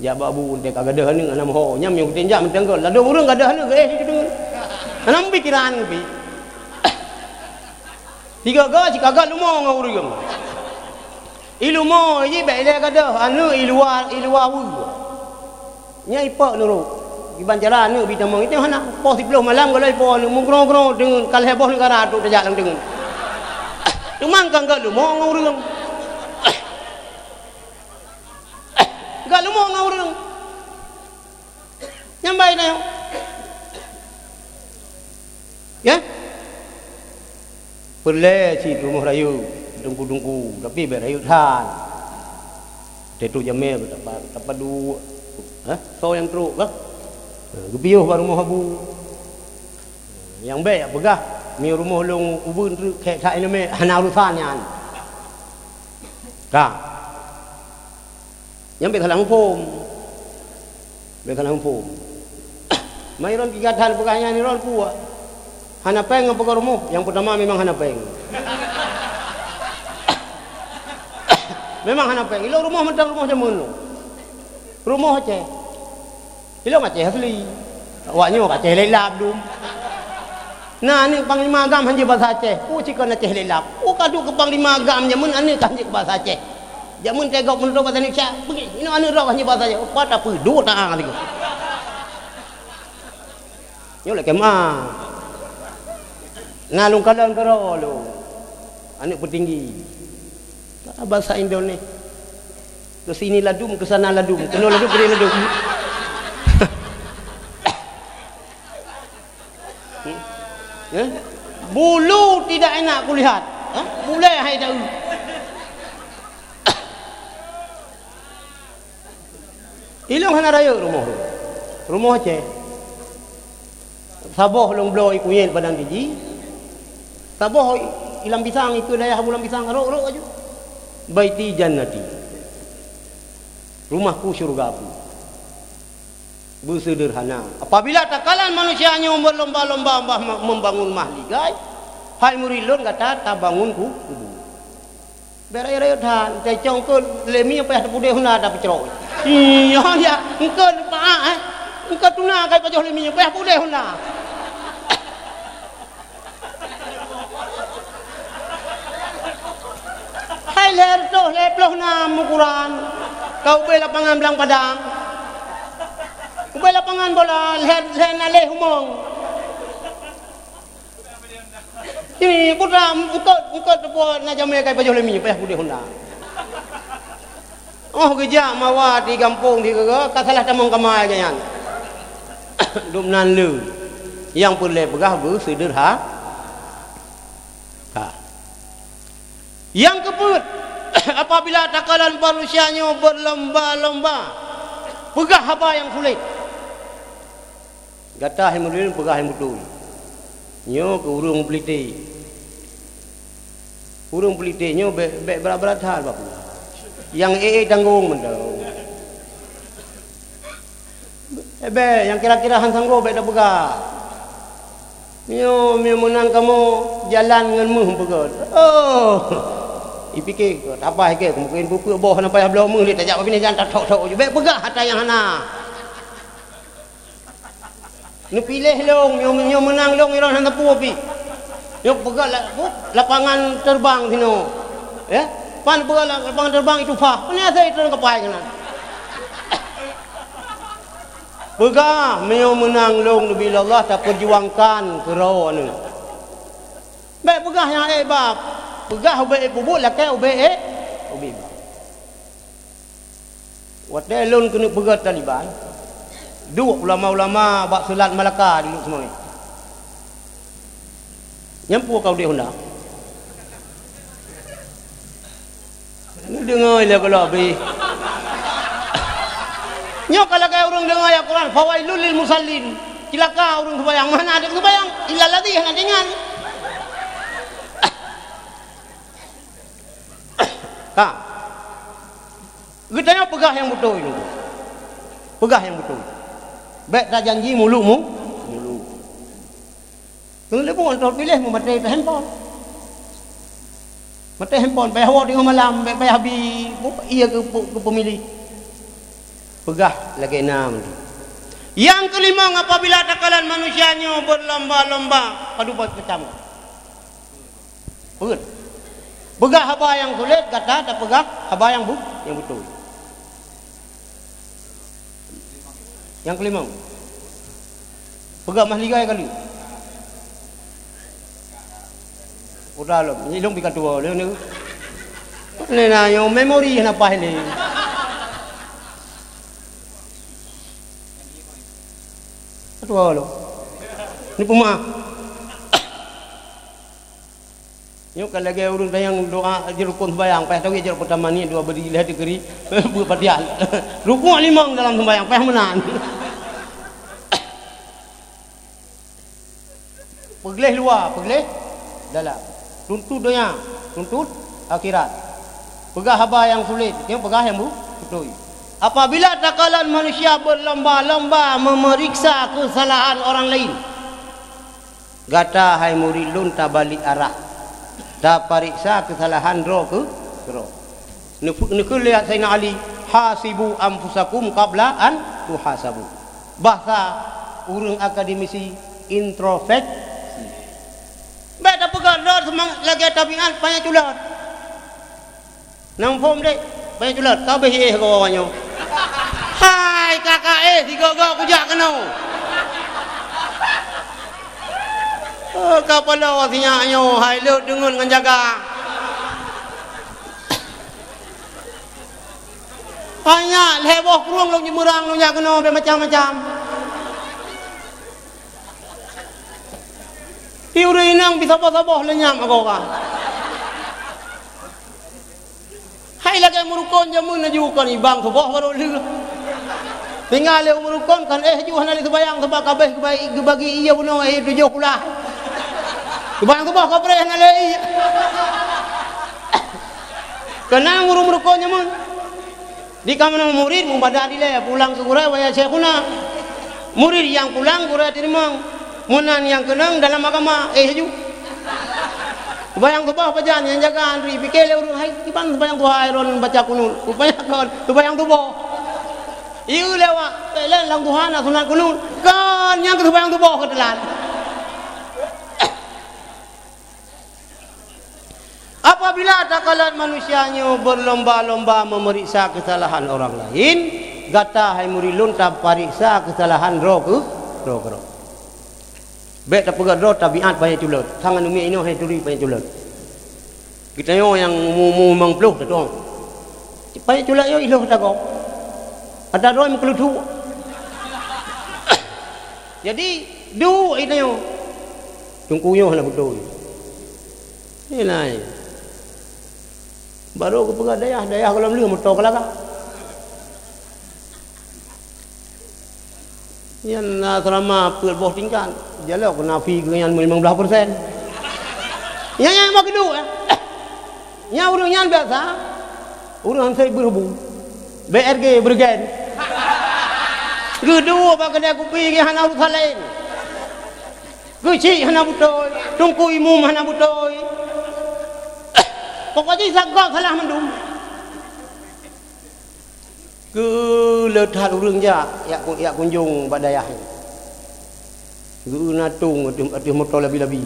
Jak bak bu, teuka gadoh aneuk, hana meuho. Nyan meunyoe geutem jak meuteungku, ladôm ureueng gadoh aneuk, eh, situ deungon. Hana pikiran pih. Sigoe-goe, sigoe-goe leumo ngon ureueng. I leumo jih bèk ilèe gadoh, aneuk i luwa, i luwa weue. Nyan ipok nurot. Kiban cara aneuk bi tamong, item hana. Poh siploh malam, gohlom ipok aneuk, meugroe-groe deungon, ka lhèe boh neugara trok tajak lam deungon. Teuma kan geuh leumo ngon ureueng. Geuh leumo ngon ureueng. Nyan bai na. Ya? Peureulèe cit rumoh rayeuk, teungku-teungku, tapi bèk rayeuk that. Teutrok jamèe tapa-, tapaduek. Hah? Soe nyang trok kah? Ha, geupiôh bak rumoh abu. Nyang bèk jak peugah, meunyoe rumoh lôn ubeuen treuk khèk that ileumèe, hana urusan nyan. Ka. Nyan bèk salah muphom. Bèk salah muphom. Mai ron tiga that peugah nyan ron kuat. Hana pèng ngon peugah rumoh, nyang peutama memang hana pèng. Memang hana pèng. Ilôn rumoh mantong rumoh jameun lôn. Rumoh Aceh. Ilôn Aceh asli. Awak nyoe Aceh lelap dum. Na aneuk panglima agam hanjeuet basa Aceh. Peue cikon Aceh lelap. Peue ka duek keu panglima agam jameun aneuk ka hanjeuet basa Aceh. Jameun teuh gob meunurot basa Indonesia. Beugèt, inoe aneuk droe ka hanjeuet basa Aceh. Pat tapeuduek ta-, ah, tiga. Nyoe lagèe ma. Na lôn kalon keudroe lôn. Aneuk peutinggi. Ka basa Indonesia. Ke sini ladum, ke sana ladum. Keunoe ladum, keunoe ladum. Hmm? Eh? Bulu tidak enak kulihat. Ha? Bulèe hai taeu. Ilôn hana rayeuk rumoh. Rumoh Aceh. Saboh lôn bloe i kunyét padang tiji. Saboh i, i lam pisang, i keu dayah bu lam pisang, rhot-rhot laju. Baiti jannati. Rumahku syurgaku. Beuseudeurhana. Apabila takalon manusia nyoe berlomba-lomba mem-, membangun mahligai, hai murit lôn gata tabangun ku-, kubu. Bèk rayeuk-rayeuk that, teucong keu lé mi payah tapeude Honda tapeucrok. Iya, ya, engkau lupa, eh. Engkau tuna kai pajoh lé mi payah peude Honda. Hai lhèe reutôh lhèe ploh nam ukuran. Ka ubé lapangan blang padang. Ubé lapangan bola lhèe, lhèe na lhèe humong. Ini putra eungkôt, eungkôt teupeue na jamé kai pajoh lé mi, payah peude Honda. Oh, geujak mawa di gampông di keue, ka salah tamong kama lagèe nyan. Dum nan le. Nyang peureulèe peugah beuseudeurha-, ha. Nyang keupeuet, Apabila takalon manusia nyoe berlomba-lomba peugah haba nyang sulet, gata hai murid peugah nyang beutôi. Nyoe keu ureuëng peulite. Ureuëng peulite nyoe bék, bék brat-brat that bak peugah. Nyang ék-ék tanggong mantong. Eh, bék, nyang kira-kira hán sanggob bék tapeugah. Meunyoe, meunyoe meunan kamoe jalan ngon méuh peugah. Oh! Ipike, tabah ike, mungken peue-peue boh hana payah bloe méuh lé, tajak bak binéh jalan tathok-thok ju. Bék peugah ata nyang hana. Neupiléh lôn, nyoe, nyoe meunang lôn, iron hana peue pih. Nyoe peugah la-, lapangan terbang sinoe. Ya? Pan peugah la-, lapangan terbang itu pah. Pane asai turun kapai keunan. Peugah, meunyoe meunang lôn neubi lé Allah, tapeujuangkan keudroe nyoe. Bék peugah nyang ék bab. Peugah ubé ék peubuet, lakée ubé ék, ubé bab. Watée lôn keuneuk peugét Taliban, duek ulama-ulama bak Seulat Malaka di Lhokseumawe. Nyan peue ka udeb Honda. Neudeungoe lé gohlom bih. Nyoe ka lagée ureuëng deungoe ayat Quran, "Fawailul lil musallin." Cilaka ureuëng seumayang, mana ada seumayang, illa ladzi hana deungoe. Ka. Geutanyoe peugah nyang beutôi nyoe. Peugah nyang beutôi. Bék tajanji muluk mu-, muluk. Ngon leubeh mantong piléh meumaté handphone. Maté handphone, payah woe teungoh malam, bék payah bi, iya keu, keu pemilih. Peugah lagée na meunan. Nyang keulimong, apabila takalon manusia nyoe berlomba-lomba, padu macam. Peugah. Peugah haba nyang sulet, gata tapeugah haba nyang bu-, nyang beutôi. Nyang keulimong. Peugah mah ligai kali. Udah lom, nyi lôn pih ka tuwoe lé ni. Ni na nyoe memori hana paih lé. Ka tuwoe lom. Ni peumaah. Nyoe ka lagée ureuëng tanyong doa jeuet rukon sembahyang, payah tawie jeuet peutama niet dua beri lhée teukeuri beuet patian. Rukuk limong dalam sembahyang, payah meunan. Peugleh luwa, peugleh dalam. Tuntut donya, tuntut akhirat. Peugah haba nyang sulet, nyoe peugah nyang bu-, beutôi. Apabila takalon manusia berlomba-lomba memeriksa kesalahan orang lain, gata, hai murit lôn, tabalik arah, tapareksa keusalahan droe keu droe. Neupeu-, neukheun lé Saidina Ali, "Hasibu anfusakum qabla an tuhasabu." Bahasa ureuëng akademisi, introspeksi. Bék tapeugah droe seumang-, lagée tabiat panyang culot. Nang phom dek, banyak culot, ka beh éh goe nyoe. Hai, kakak éh, sigoe-goe kujak keunoe. Oh, ka paloe sinyak nyoe, hai leuet deungon ngon jaga. Hai nyak, lhée boh krueng lôn jimeurang lôn jak keunoe, beh macam-macam. Di ureuëng inong pih saboh-saboh leunyap agoe ka. Hai lagée meurukon jameun laju kon ibang suboh barô lheueh. Tinggai lé ureuëng meurukon kan éh ju hana lé seubayang sabab ka beh geubai-, geubagi ié bunoe éh tujoh pulah. Seubayang suboh ka preh hana lé ié. Keunong ureuëng meurukon jameun. Di kamoe murit mubadak dilée pulang keu gurée waya Syekhuna. Murit nyang pulang gurée teurimong. Meunan nyang keunong dalam agama, éh ju. Seubayang suboh pajan nyang jaga antri, pike lé ureuëng, "Hai, kiban seubayang duha hai ron baca kunut?" Rupanya kon seubayang suboh. Ieu lewat, pelen lam duha na sunat kunut. Kon nyang keu seubayang suboh keuteulan. Apabila takalon manusia nyoe berlomba-lomba memeriksa kesalahan orang lain, gata hai murit lôn tapareksa kesalahan droe keu, droe keudroe. Bék tapeugah droe tabiat panyang culot, sang aneuk miet inoe hai turi panyang culot. Geutanyoe nyang umu-umu limong ploh tatueng. Panyang culot nyoe ilôh tagoe. Ata droe meukeuleuthuk. Jadi, duek geutanyoe. Teungku nyoe hana beutôi. Nilai. Barô geupeugah dayah, dayah gohlom lheueh moto keulaga. Nyan na asrama peuet boh tingkat. Jalok keu nafi geuh nyan limong blaih persen. Nyan, nyan mah keuduek, eh. Nyan ureueng nyan biasa. Ureueng han sép beurebu. B R G, bergen. Geuduek bak keudè kupi geuh hana urusan laén. Geuchik hana beutôi, teungku imum hana beutôi. Pokok jih sagoe salah mandum. Keu le that ureueng jak, jak ku-, jak kunjong bak dayah nyan. Geu na tueng ateueh, ateueh moto labi-labi.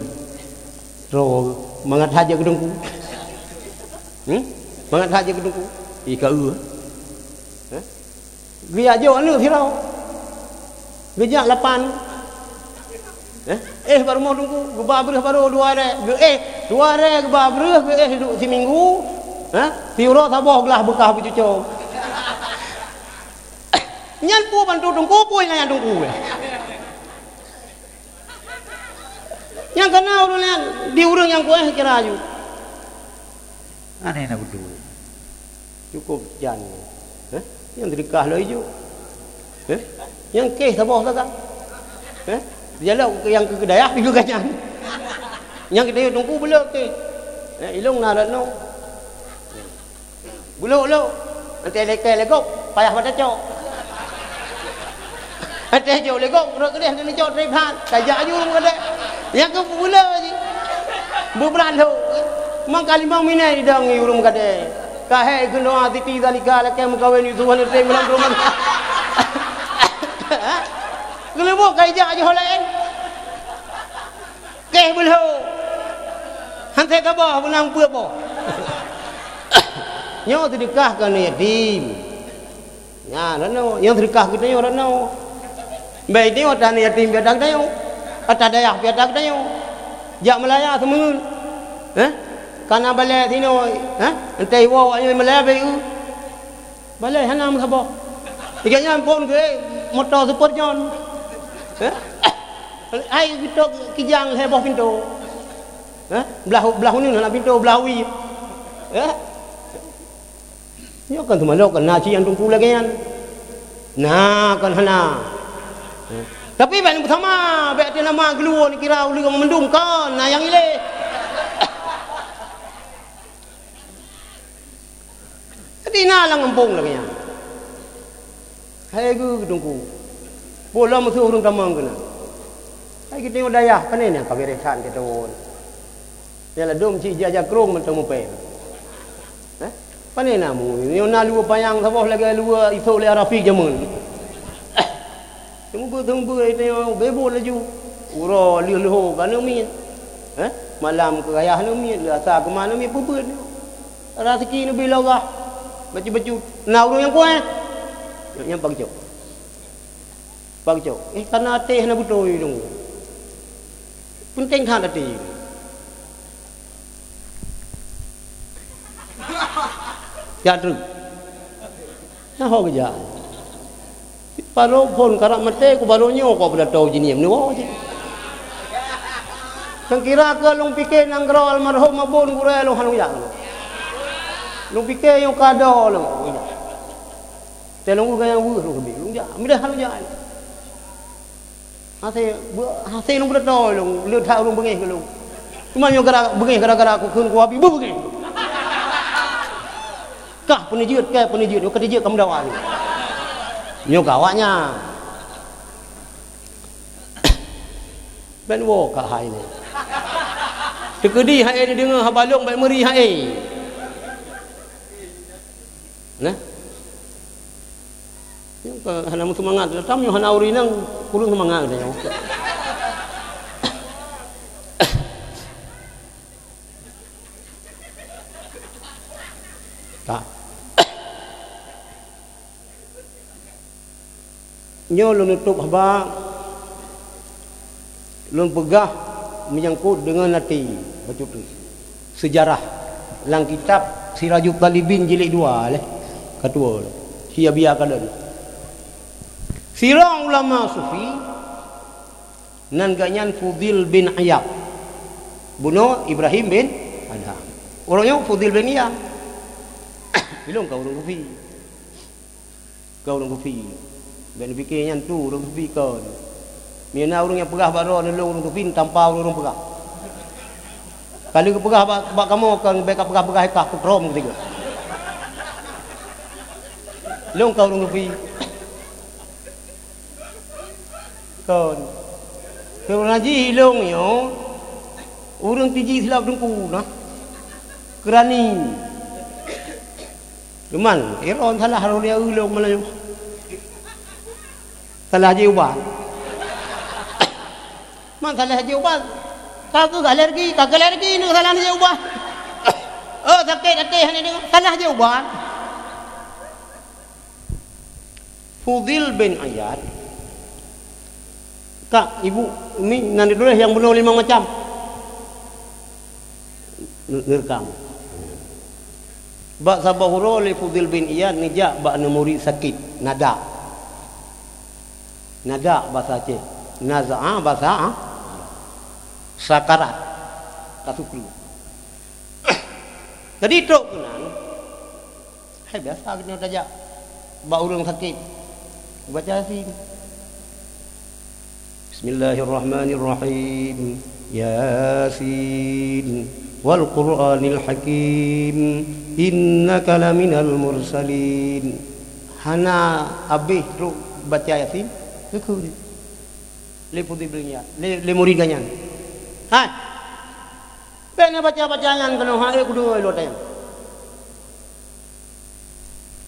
Droe, mangat that jak keu teungku. Hmm? Mangat that jak keu teungku. Ih, ka eu. Hah? Geujak jok aneuk sidroe. Geujak lapan. Eh, eh, bak rumoh teungku, geuba breueh barô dua rèk. Geu-, eh, dua rèk geuba breueh, geu-, eh, duek siminggu. Eh, siuroe saboh glah beukah beucuco. Nyan peue bantu teungku, peue ingat teungku, eh. Nyang kana ureueng nyan di ureueng nyang kueh kira aju. Aneh na beutôi. Cukup jan. Heh? Nyang seudeukah lom ijok. Heh? Nyang kéh saboh sagai. Heh? Jalok nyang keu dayah di geuganyan. Nyang keu teungku beulok kéh. Eh, ilong na rat nyoe. Bulok-lok. Watèe lakèe lé gob, payah bak tacok. Watèe jok lé gob, rot keudeh keuneuk cok trép that. Tajak aju ureueng kadè. Nyang keu peubulok jih. Beubrat lhok. Mangka limong minèt idong ureueng kadè. Ka hék keunoe Siti Zalika lakèe meukawen Yusuf hana trép lam rumah. Keuneuk boh ka ijak aju laén. Kéh beulhok. Han sép saboh beunang peuet boh. Nyoe seudeukah keu aneuk yatim. Nyan, rat nyoe. Nyoe seudeukah keu tanyoe, rat nyoe. Bèk tanyoe ata aneuk yatim pih ata keu tanyoe. Ata dayah pih ata keu tanyoe. Jak meulaya seumeuen. Heh? Kana balèe sinoe. Heh? Entah iwoe awak nyoe meulaya bèk eu. Balèe hana meusaboh. Lagèe nyan phôn keu moto Super John. Heh? Hai geutok kijang lhèe boh pintoe. Heh? Blah, blah uneuen hana pintoe, blah wie. Heh? Nyoe kan teuma lôn kan na cit nyang teungku lagèe nyan. Na kan hana. Heh? Tapi bèk neupeusama, bèk teuh nama geuluwoe neukira ulèe mandum kan na nyang ilèe. Jadi na lam gampông lagèe nyan. Hai geu teungku. Boh lom meusuh ureueng tamong keunan. Hai geutanyoe dayah, pane nyang ka beresan keu tawon. Nyang ladôm cit jijak krông mantong mupèe. Hah? Pane na mu, nyoe na luweue panyang saboh lagèe luweue isôk lé Rafiq jameun. Seumeubeuet-seumeubeuet tanyoe beuet laju. Uroe lheueh leuhô ka aneuk miet. Heh? Malam keu raya aneuk miet, lheueh asa keumah aneuk miet peubeuet. Raseuki neubi lagah. Bacut-bacut. Na ureueng nyang kueh. Nyang pagcok. Pagcok. Eh, kana até hana beutôi dong. Peunteng that até. Jak treuk. Nyan ho geujak. Barô phôn karab maté, ku barô nyoe kok beulatô jihnyan neuwoe cit. Sangkira keu lôn pike nanggroe almarhum Abon Gurèe lôn hana jak. Lôn pike nyang ka do lôn. Teuh lôn ganyang weueh lôn keubiet, lôn jak. Mideh hana jak. Hase, beu-, hase lôn beulatô lôn, le that ureueng beungéh keu lôn. Cuma nyoe gara beungéh gara-gara kukheun kuabi beu beungéh. Kah peuneujeuet, kah peuneujeuet, nyoe ka teujeuet ka meudawa nyoe. Nyoe ka awaknyan. Ben woe ka hai nyoe. Teukeudi hai neudeungoe haba lôn bèk meuri hai. Nah. Nyoe ka hana meuseumangat, tam nyoe hana ureueng inong, kureueng seumangat nyoe. Ka. Nyoe lôn tutup haba, lôn peugah meunyangkot deungon até bacut seujarah lam kitab Sirajut Talibin jilid dua lé, ka tuwoe lé, si Abi Akademi. Sidroe ulama sufi, nan geuhnyan Fudil bin Iyad, bunoe Ibrahim bin Adham. Ureueng nyoe Fudil bin Iyad. Ilong ka ureuëng sufi. Ka ureuëng sufi. Bèk neupike nyan tu ureuëng sufi kon. Meunyoe na ureuëng nyang peugah bak droe lôn ureuëng sufi, tampa ureuëng peugah. Ka lheueh geupeugah bak, bak kamoe kon, bèk kapeugah-peugah, ka kutrom keudroe. Ilong ka ureuëng sufi. Kon. Keu ureuëng haji ilong nyoe, ureuëng tiji silap teungku na. Keurani. Cuman, iron salah roh dia ulông malam. Salah jiubat. Man salah jiubat. Ka keuh alergi, ka keuh alergi ni salah jiubat. Oh, sakét até ni, salah jiubat. Fudil bin Iyad. Kak, ibu, mi nan dituléh nyang bunoe limong macam. Neureuka. Bak saboh uroe lé Fudil bin Iyad neujak bak aneuk murit sakét, nadak. Nadak basa Aceh. Nazaa basa, ah, sakarat. Ka sukru. Jadi trok keunan, hai biasa geutanyoe tajak bak ureuëng sakét, baca Yasin. Bismillahirrahmanirrahim. Yasin, wal Qur'anil Hakim, innaka laminal mursalin. Hana abéh trok baca Yasin, geukheun lé Fudil bin Iyad, lé, lé murit geuh nyan. Hai! Bèk neubaca-baca nyan keunoe, hai kudeungoe lôn tanyan.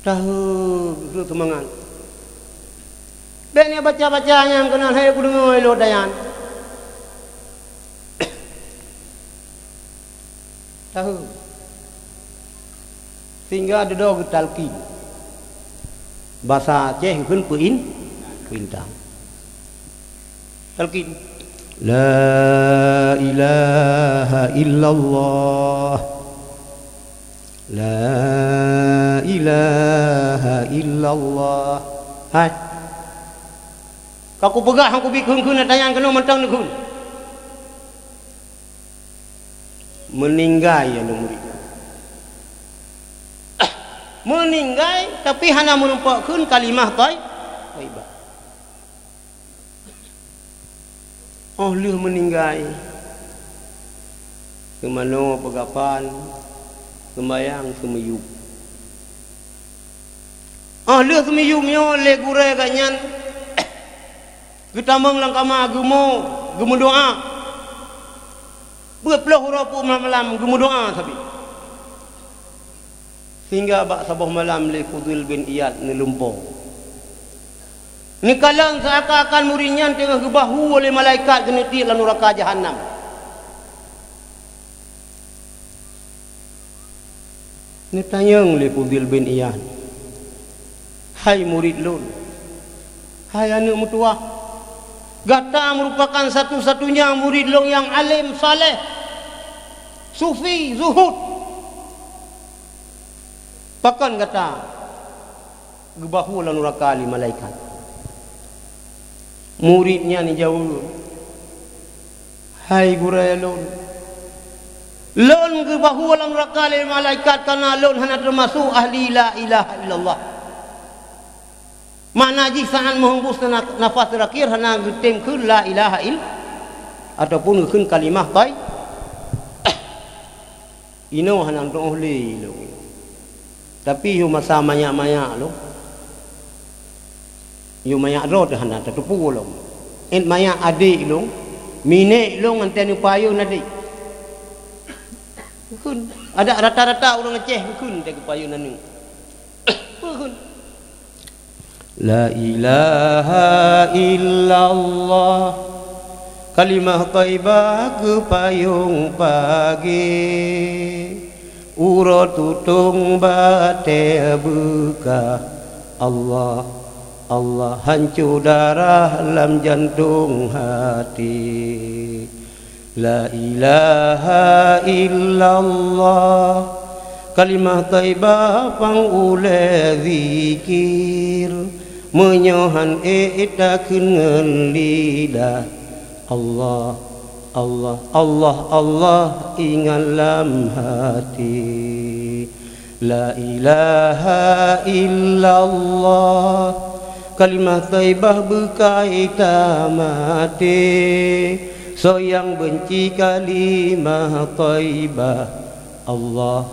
Tahe, seumangat. Bèk neubaca-baca nyan keunoe, hai kudeungoe lôn tanyan. Tahe. Sehingga dudoe geutalkin. Basa Aceh geukheun peuin-, peuintang. Talkin. La ilaha illallah. La ilaha illallah. Hai. Ka kupeugah hana kubi kheun-kheun, tanyan keunoe mantong neukheun. Meuninggai aneuk murit nyan. Meuninggai, tapi hana meurumpok kheun kalimah thoi-, thaibah. Óh lheueh meuninggai, seumanoe peugapan, seumbayang seumiyueb. Óh lheueh seumiyueb nyoe lé gurée geuh nyan, geutamong lam kama geumo, geumeudoá. Peuet ploh uroe peuet malam geumeudoá sabe. Sehingga bak saboh malam lé Fudil bin Iyad neulumpoe. Neukalon seuakan-akan murit nyan teungoh geubahu lé malaikat geuneutik lam nuraka jahanam. Neutanyong lé Fudil bin Iyad, "Hai murit lôn, hai aneuk meutuwah, gata meurupakan satu-satunya murit lôn nyang além, saleh, sufi, zuhud. Pakon gata geubahu lam nuraka lé malaikat?" Murit nyan jaweueb, "Hai gurée lôn, lôn geubahu lam nuraka lé malaikat kareuna lôn hana teumasok ahli la ilaha illallah." Makna jih saát meuhembus na-, nafas teurakhir hana geutem kheun la ilaha ill-, ataupun geukheun kalimah thoi-, Inoe hana teuôh lé ilông. Tapi yôh masa manyak-manyak lông, yôh manyak droe teuh hana tateupeue lông. Ét manyak adék lông, minék lông ngon teuh neupayeuen adék. Kheun, adak rata-rata ureuëng Aceh kheun teuh geupayeuen aneuk. Peue kheun? La ilaha illallah, kalimah thaibah geupayông pagée, uroe tutông batée beukah. Allah, Allah, hanco darah lam jantông haté. La ilaha illallah, kalimah thaibah pang ulée zikir, meunyoe han ék takheun ngon lidah. Allah, Allah, Allah, Allah, ingat lam haté. La ilaha illallah, kalimah thaibah beukai tamaté. Soe nyang beunci kalimah thaibah, Allah,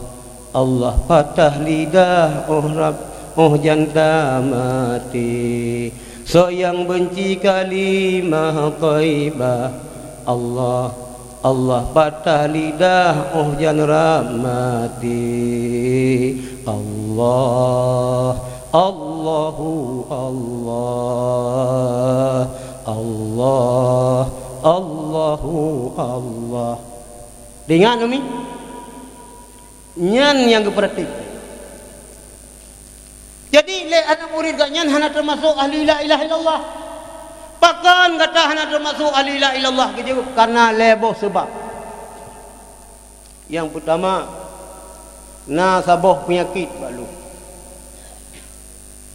Allah patah lidah, oh Rabb, oh jan tamaté. Soe nyang beunci kalimah thaibah, Allah, Allah patah lidah, oh jan Rabb maté. Allah, Allahu Allah, Allah, Allahu Allah. Ingat, Umi? Nyan nyang geupeuratik. Jadi, lé aneuk murit geuh nyan hana teumasok ahli la ilaha illallah. Pakon gata hana teumasok ahli la ilaha illallah? Geujaweueb, kareuna lhée boh sabab. Nyang peutama, na saboh peunyakét bak lôn.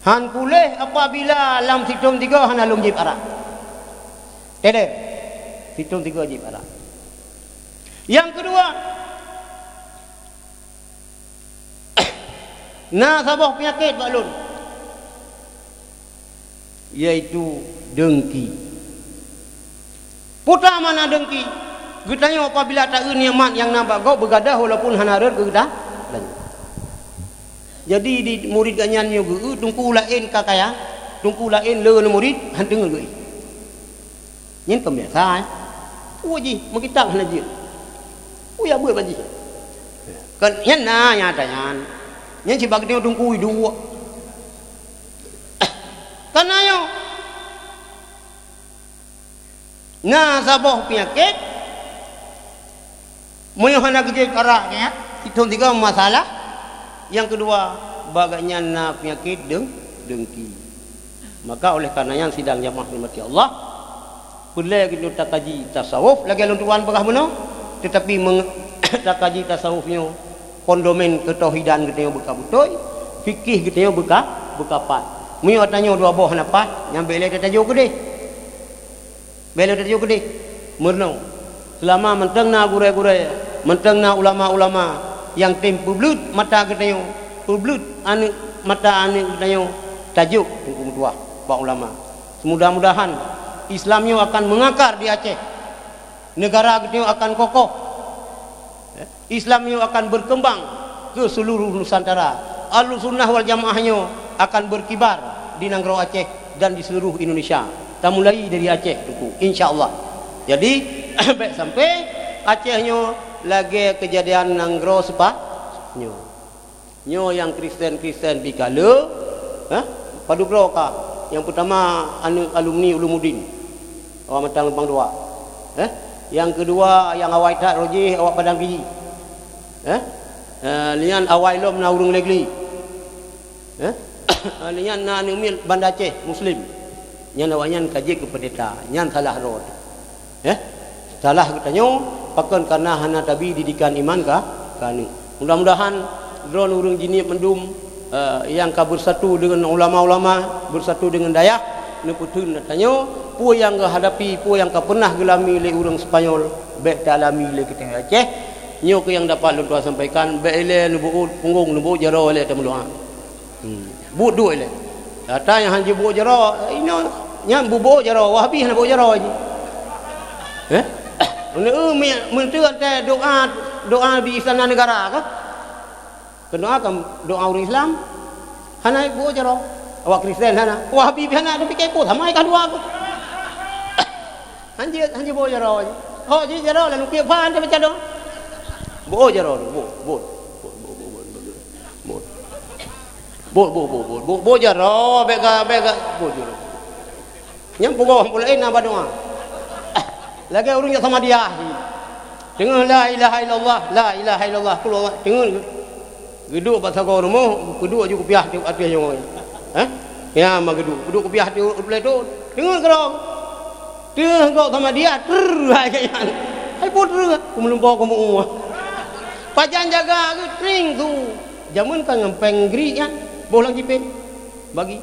Han puléh apabila lam sithôn tiga hana lôn jieb arak. Teudeungo, sithôn tiga jieb arak. Nyang keudua, na saboh peunyakét bak lôn, yaitu deungki. Peue teuma na deungki? Geutanyoe apabila taeu nikmat nyang na bak gob beugadôh walaupun hana rhot keu geutanyoe. Jadi di murit geuh nyan nyoe geu-, teungku laén ka kaya, teungku laén le murit han teungeut geu-, Nyan kon biasa, eh. Peue jih, meukitab hana jeuet. Peue jak beuet bak jih? Kon nyan na nyata nyan. Nyan sibak geutanyoe teungku iduek. Kana nyoe. Na saboh peunyakét, meunyoe hana geujieb arak nyan, sithôn tiga masalah. Nyang keudua, bak geuh nyan na peunyakét deung-, deungki. Maka oleh karena nyan sidang jamaah rahmati Allah, peureulée geutanyoe takaji tasawuf lagée lôn tuan peugah bunoe, teutapi meung-, takaji tasawuf nyoe pondomen keutauhidan geutanyoe beuka beutôi, fikih geutanyoe beuka, beuka pat. Meunyoe tanyoe dua boh hana pat, nyan bék lé tatajoe keudeh. Bék lé tatajoe keudeh. Meurunoe, seulama mantong na gurée-gurée, mantong na ulama-ulama nyang tem peubleuet mata geutanyoe, peubleuet aneuk, mata aneuk geutanyoe, tajok teungku meutuah bak ulama. Seumudah-mudahan Islam nyoe akan meungakar di Aceh. Neugara geutanyoe akan kokoh. Islam nyoe akan berkembang ke seluruh Nusantara. Ahlussunnah wal Jamaah nyoe akan berkibar di nanggroe Aceh dan di seluruh Indonesia. Tamulai dari Aceh, teungku, insya Allah. Jadi, bék sampai Aceh nyoe lagée keujadian nanggroe Sepa-, nyoe. Nyoe nyang Kristen-Kristen bikale, eh, padubroe ka. Nyang peutama aneuk alumni Ulumuddin, awak Matang Leumpang Dua. Eh, nyang keudua nyang awai that roh jih awak Padang Kiji. Eh, eh, nyan awai lom na ureuëng Legli. Eh, nyan na aneuk miet Banda Aceh Muslim. Nyan awaknyan ka jeuet keu peundeta. Nyan salah droe. Eh, salah geutanyoe, pakon kareuna hana tabi didikan iman ka, ka aneuk. Mudah-mudahan droe ureuëng Jeunieb mandum, eh, nyang ka beusatu deungon ulama-ulama, beusatu deungon dayah, neupeutheun tanyoe, peue nyang geuhadapi, peue nyang ka peunah geulami lé ureuëng Spanyol, bék taalami lé geutanyoe Aceh. Nyoe keuh nyang dapat lôn tuan sampaikan, bék ilée neubeuôt punggong, neubeuôt jaroe ilée tameudoá. Hmm. Buet duek ilée. Ata nyang han jibuet jaroe, inoe nyan bubuet jaroe, Wahabi hana buet jaroe jih. Eh? Meuneu, eu, mi-, meunteuk teuh doa, doa di istana negara kah? Keunoe kan doa ureuëng Islam. Hana buet jaroe. Awak Kristen hana. Wahabi pih hana, tapi kepo sama ka dua tu. Han jeuet, han jeuet buet jaroe jih. Ho jih jaroe lalu piep phan teuh macam tu. Buet jaroe tu, buet, buet. Buet, buet, buet, buet, buet. Buet. Buet, buet, buet, buet, buet, buet jaroe, bék ka, bék ka, buet jaroe. Nyang peugah pula, eh, na badoa. Lagée ureuëng jak sama dia. Teungoh la ilaha illallah, la ilaha illallah, kul Allah, teungoh. Geuduek bak sagoe rumoh, geuduek ju kupiah ateueh nyoe. Hah? Ya, ma geuduek. Geuduek kupiah ateueh ulée tu. Teungoh keudroe. Teungoh gok sama dia, trrr, hai nyan. Hai peue trrr, ku meulumpoe ku meu-ueh. Pajan jaga geuh tring tu. Jameun ka ngon péng gri nyan, boh lam jipén. Bagi.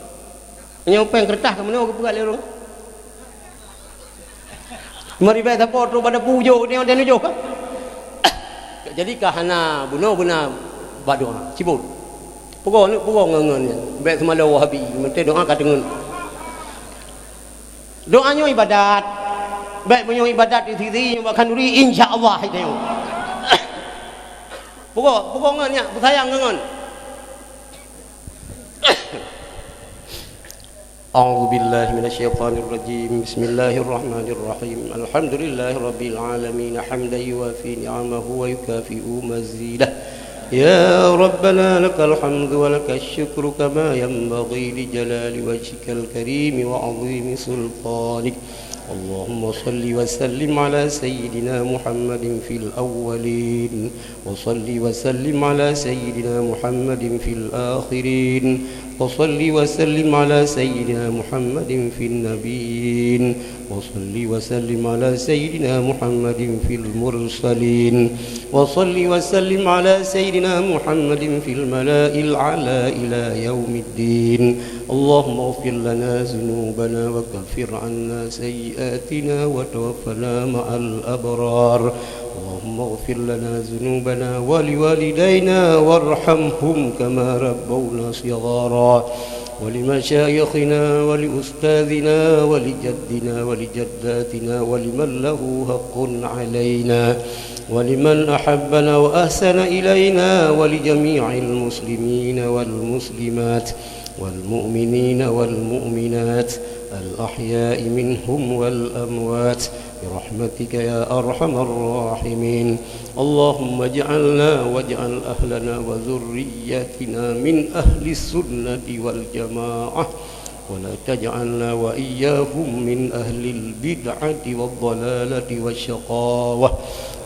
Nyoe péng keureutah ka meunoe geupeugah lé ureuëng. Meuribée sapo trok bak dapu ujoe, nyoe dan ujoe. Jadi ka hana bunoe beuna badoe, cibot. Pugoe neuk pugoe ngon-ngon nyan. Bèk seumalô Wahabi, meuntée doa ka teungeut. Doa nyoe ibadat. Bèk meunyoe ibadat di sisi nyoe bak khanduri, insya Allah hai tanyoe. Pugoe, pugoe ngon nyan, peusayang ngon-ngon. أعوذ بالله من الشيطان الرجيم. بسم الله الرحمن الرحيم. الحمد لله رب العالمين، حمدا يوافي نعمه ويكافئ مزيده. يا ربنا لك الحمد ولك الشكر كما ينبغي لجلال وجهك الكريم وعظيم سلطانك. اللهم صل وسلم على سيدنا محمد في الأولين، وصل وسلم على سيدنا محمد في الآخرين، وصل وسلم على سيدنا محمد في النبيين، وصل وسلم على سيدنا محمد في المرسلين، وصل وسلم على سيدنا محمد في الملأ الأعلى إلى يوم الدين. اللهم اغفر لنا ذنوبنا وكفر عنا سيئاتنا وتوفنا مع الأبرار. اللهم اغفر لنا ذنوبنا ولوالدينا وارحمهم كما ربونا صغارا، ولمشايخنا ولأستاذنا ولجدنا ولجداتنا ولمن له حق علينا ولمن أحبنا وأحسن إلينا ولجميع المسلمين والمسلمات والمؤمنين والمؤمنات الأحياء منهم والأموات برحمتك يا أرحم الراحمين. اللهم اجعلنا واجعل أهلنا وذرياتنا من أهل السنة والجماعة، ولا تجعلنا وإياهم من أهل البدعة والضلالة والشقاوة.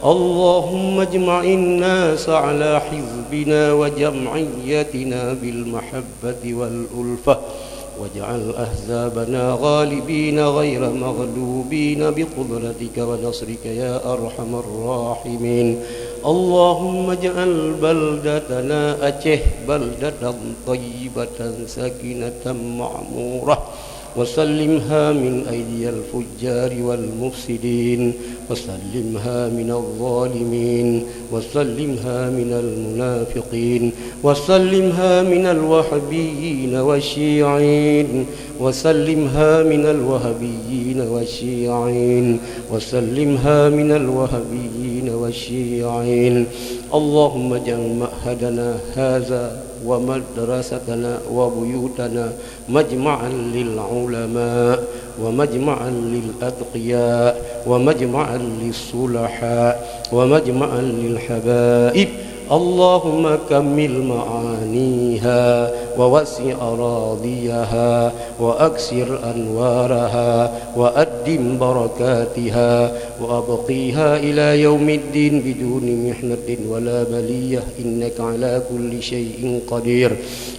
اللهم اجمع الناس على حزبنا وجمعيتنا بالمحبة والألفة، واجعل أحزابنا غالبين غير مغلوبين بقدرتك ونصرك يا أرحم الراحمين. اللهم اجعل بلدتنا أتيه بلدة طيبة سكينة معمورة، وسلمها من أيدي الفجار والمفسدين، وسلمها من الظالمين، وسلمها من المنافقين، وسلمها من الوهابيين والشيعيين، وسلمها من الوهابيين والشيعيين، وسلمها من الوهابيين والشيعيين. اللهم اجعل معهدنا هذا ومدرستنا وبيوتنا مجمعا للعلماء، ومجمعا للأتقياء، ومجمعا للصلحاء، ومجمعا للحبائب. اللهم كمل معانيها، ووسع أراضيها، وأكثر أنوارها، وأدم بركاتها، وأبقيها إلى يوم الدين بدون محنة ولا بلية، إنك على كل شيء قدير.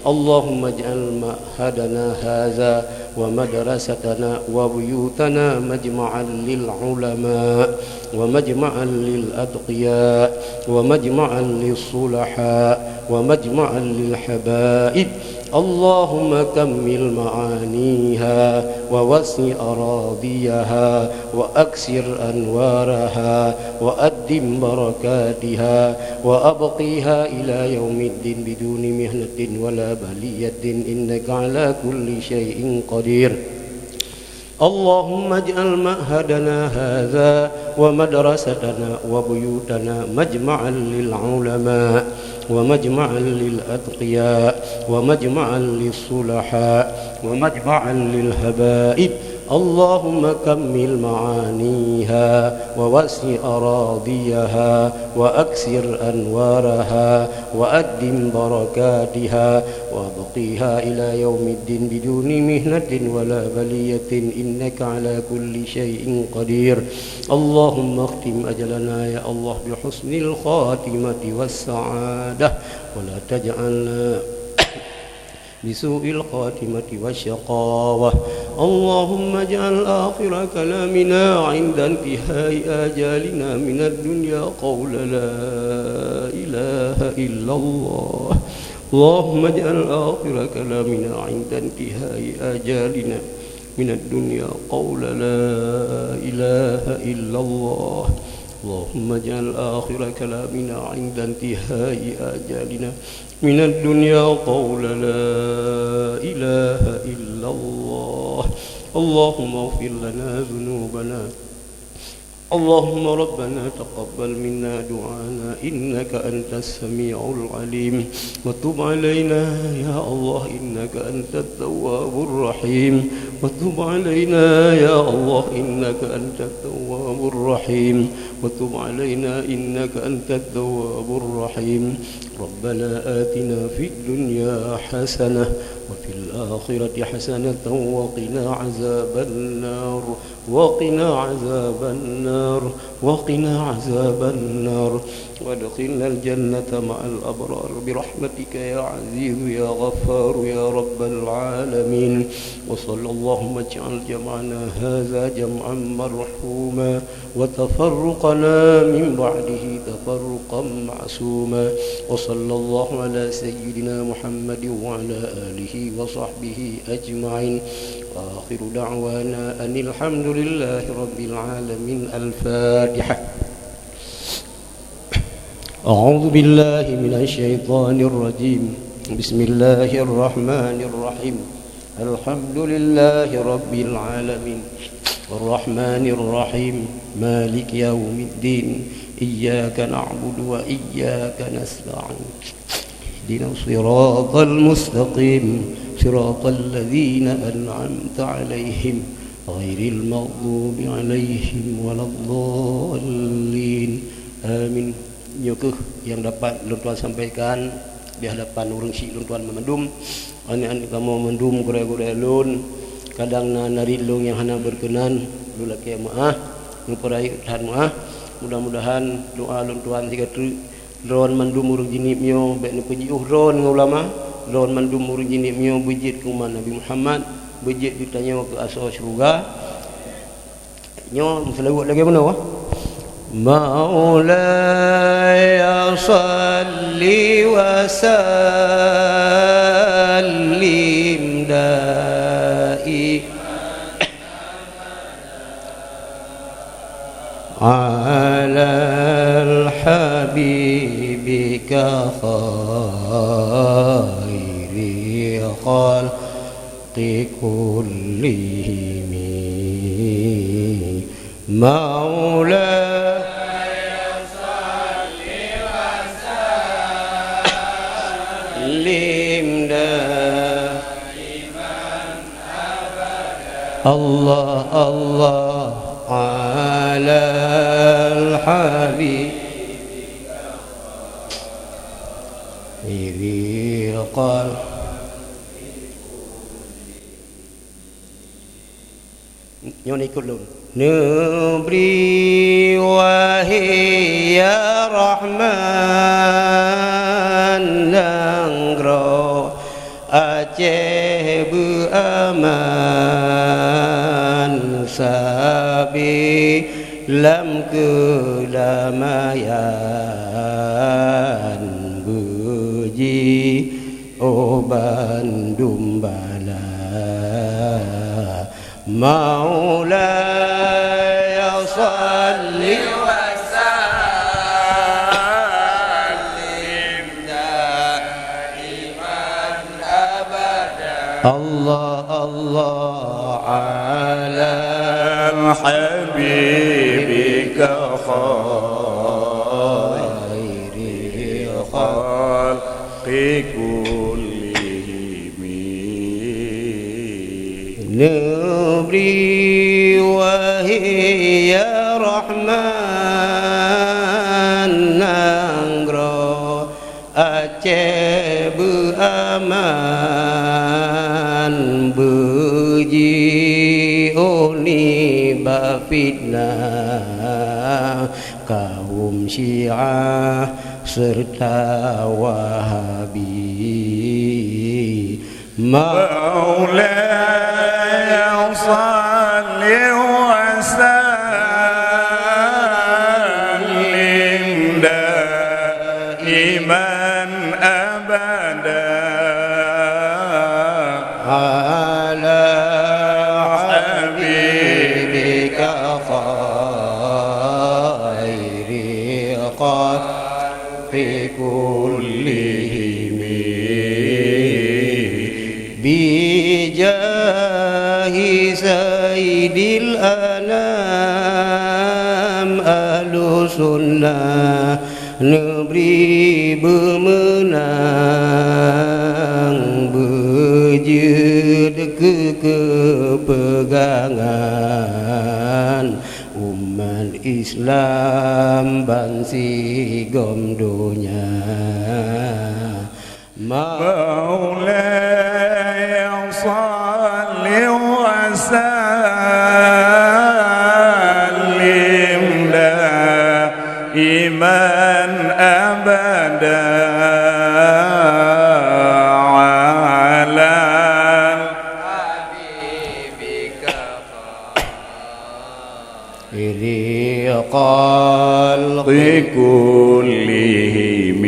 اللهم اجعل معهدنا هذا ومدرستنا وبيوتنا مجمعا للعلماء، ومجمعا للأتقياء، ومجمعا للصلحاء، ومجمعا للحبائب. اللهم كمل معانيها، ووسع أراضيها، وأكثر أنوارها، وأدم بركاتها، وأبقيها إلى يوم الدين بدون محنة ولا بلية، إنك على كل شيء قدير. اللهم اجعل معهدنا هذا ومدرستنا وبيوتنا مجمعا للعلماء، ومجمعا للأتقياء، ومجمعا للصلحاء، ومجمعا للحبائب. اللهم كمل معانيها، ووسع أراضيها، وأكثر أنوارها، وأدم بركاتها، وأبقيها إلى يوم الدين بدون محنة ولا بلية، إنك على كل شيء قدير. اللهم اختم أجلنا يا الله بحسن الخاتمة والسعادة، ولا تجعلنا بسوء الخاتمة والشقاوة. اللهم اجعل آخر كلامنا عند انتهاء آجالنا من الدنيا قول لا إله إلا الله. اللهم اجعل آخر كلامنا عند انتهاء آجالنا من الدنيا قول لا إله إلا الله. اللهم اجعل آخر كلامنا عند انتهاء آجالنا من الدنيا قول لا إله إلا الله. اللهم اغفر لنا ذنوبنا. اللهم ربنا تقبل منا دعانا إنك أنت السميع العليم، وتب علينا يا الله إنك أنت التواب الرحيم، وتب علينا يا الله إنك أنت التواب الرحيم، وتب علينا إنك أنت التواب الرحيم. ربنا آتنا في الدنيا حسنة وفي الآخرة حسنة وقنا عذاب النار، وقنا عذاب النار، وقنا عذاب النار، وأدخلنا الجنة مع الأبرار برحمتك يا عزيز يا غفار يا رب العالمين. وصلى اللهم اجعل جمعنا هذا جمعا مرحوما، وتفرقنا من بعده تفرقا معصوما. وصلى الله على سيدنا محمد وعلى آله وصحبه أجمعين. وآخر دعوانا أن الحمد لله رب العالمين. الفاتحة. أعوذ بالله من الشيطان الرجيم. بسم الله الرحمن الرحيم. الحمد لله رب العالمين. الرحمن الرحيم. مالك يوم الدين. إياك نعبد وإياك نستعين. اهدنا الصراط المستقيم. صراط الذين أنعمت عليهم غير المغضوب عليهم ولا الضالين. آمين. Nyoe kheueh nyang dapat lôn tuan sampaikan di hadapan ureuëng syik lôn tuan mandum, aneuëk-aneuëk kamoe mandum, gurée-gurée lôn. Kadang na narit lôn nyang hana berkenan, lôn lakée meuáh, meupeurayeuk that meuáh. Mudah-mudahan doá lôn tuan sigoe treuk. Droe mandum ureuëng jineuk nyoe bék neupeujiôh droe ngon ulama. Droe mandum ureuëng jineuk nyoe beujeuet keu umat Nabi Muhammad, beujeuet geutanyoe keu asoe syeuruga. Nyoe meuseulaweuet lagée meunoe. مولاي صل وسلم دائما على حبيبك خير خلق كلهم. مولاي صل وسلم دائما الله الله على الحبيب خير خلق. Nyoe ikot lôn. Neubri wahé ya Rahman nanggroe Aceh beuaman sabe lam keudamaian beuji oh bandum bala. مولاي صل وسلم دائما أبدا الله الله على حبيبك خير خلق كلهم. Neubri wahé ya Rahman nanggroe Aceh beuaman beuji oh nibak fitnah kaum Syiah serta Wahabi. مولاي صل وسلم دائما أبدا على حبيبك خير kullihim. Bijahi sayyidil anam, ahlu sunnah neubri beumeunang, beujeuet keu keupeugangan umat Islam bansigom donya. Maulaya salli wa sallim daiman abada ala habibika khairi khalqi kullihim.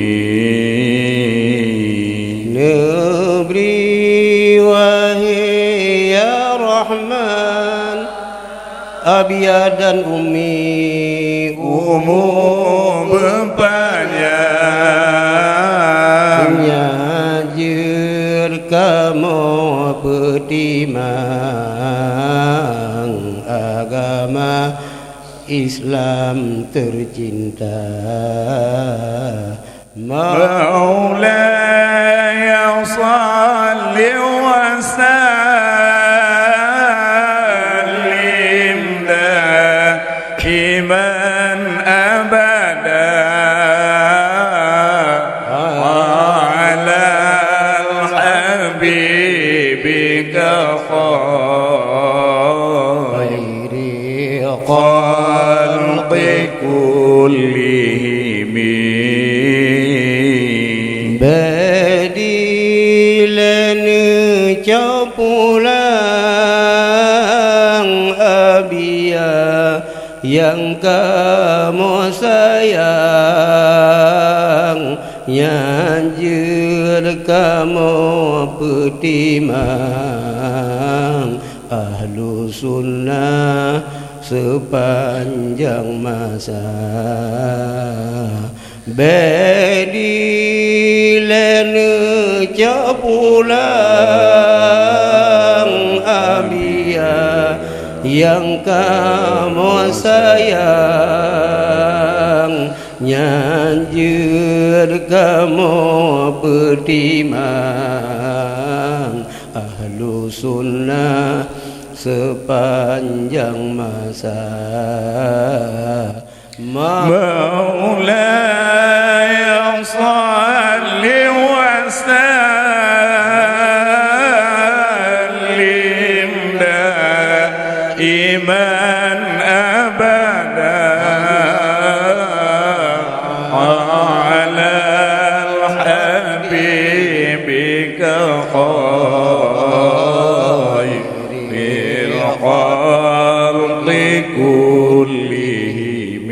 Neubri, wahai ya Rahman, Abia dan Umi umu beupanyang, nyang jeuet kamoe peutimang agama Islam tercinta. Maulaya salli wa sallim daiman abada ala habibika khairi khalqi kullihim. Bèk dilèe neucok pulang Abia nyang kamoe sayang, nyang jeuet kamoe peutimang. Ahlu sunnah seupanjang masa. Bèk dilèe neucok pulang Abia nyang kamoe sayang, nyang jeuet kamoe peutimang. Ahlu sunnah seupanjang masa. Maulaya salli wa sallim daiman abada ala habibika khairil khalqi kullihim.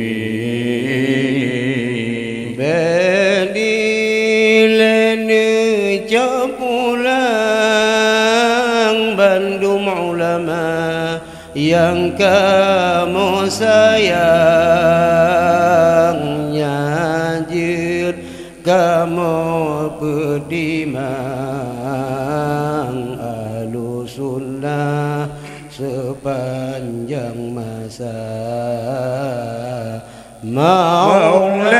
Bèk dilèe neucok pulang bandum ulama nyang kamoe sayang, nyang jeuet kamoe peutimang. Ahlu sunnah seupanjang masa. Maulaya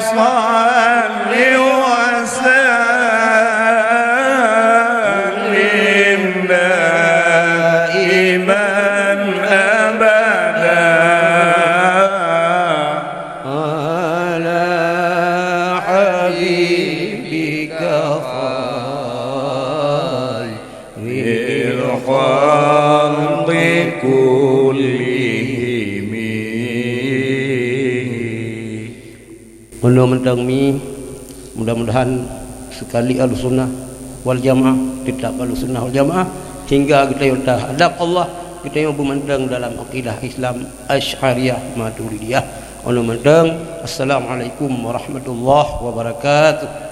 salli wa sallim daiman abada ala habibika khairil khalqi kullihim. Nyoe mantong mi, mudah-mudahan sekali Ahlussunnah wal Jamaah, tetap Ahlussunnah wal Jamaah, hingga geutanyoe tahadap Allah, geutanyoe beumantong dalam akidah Islam Asy'ariyah Maturidiyah. Nyoe mantong, Assalamualaikum warahmatullahi wabarakatuh.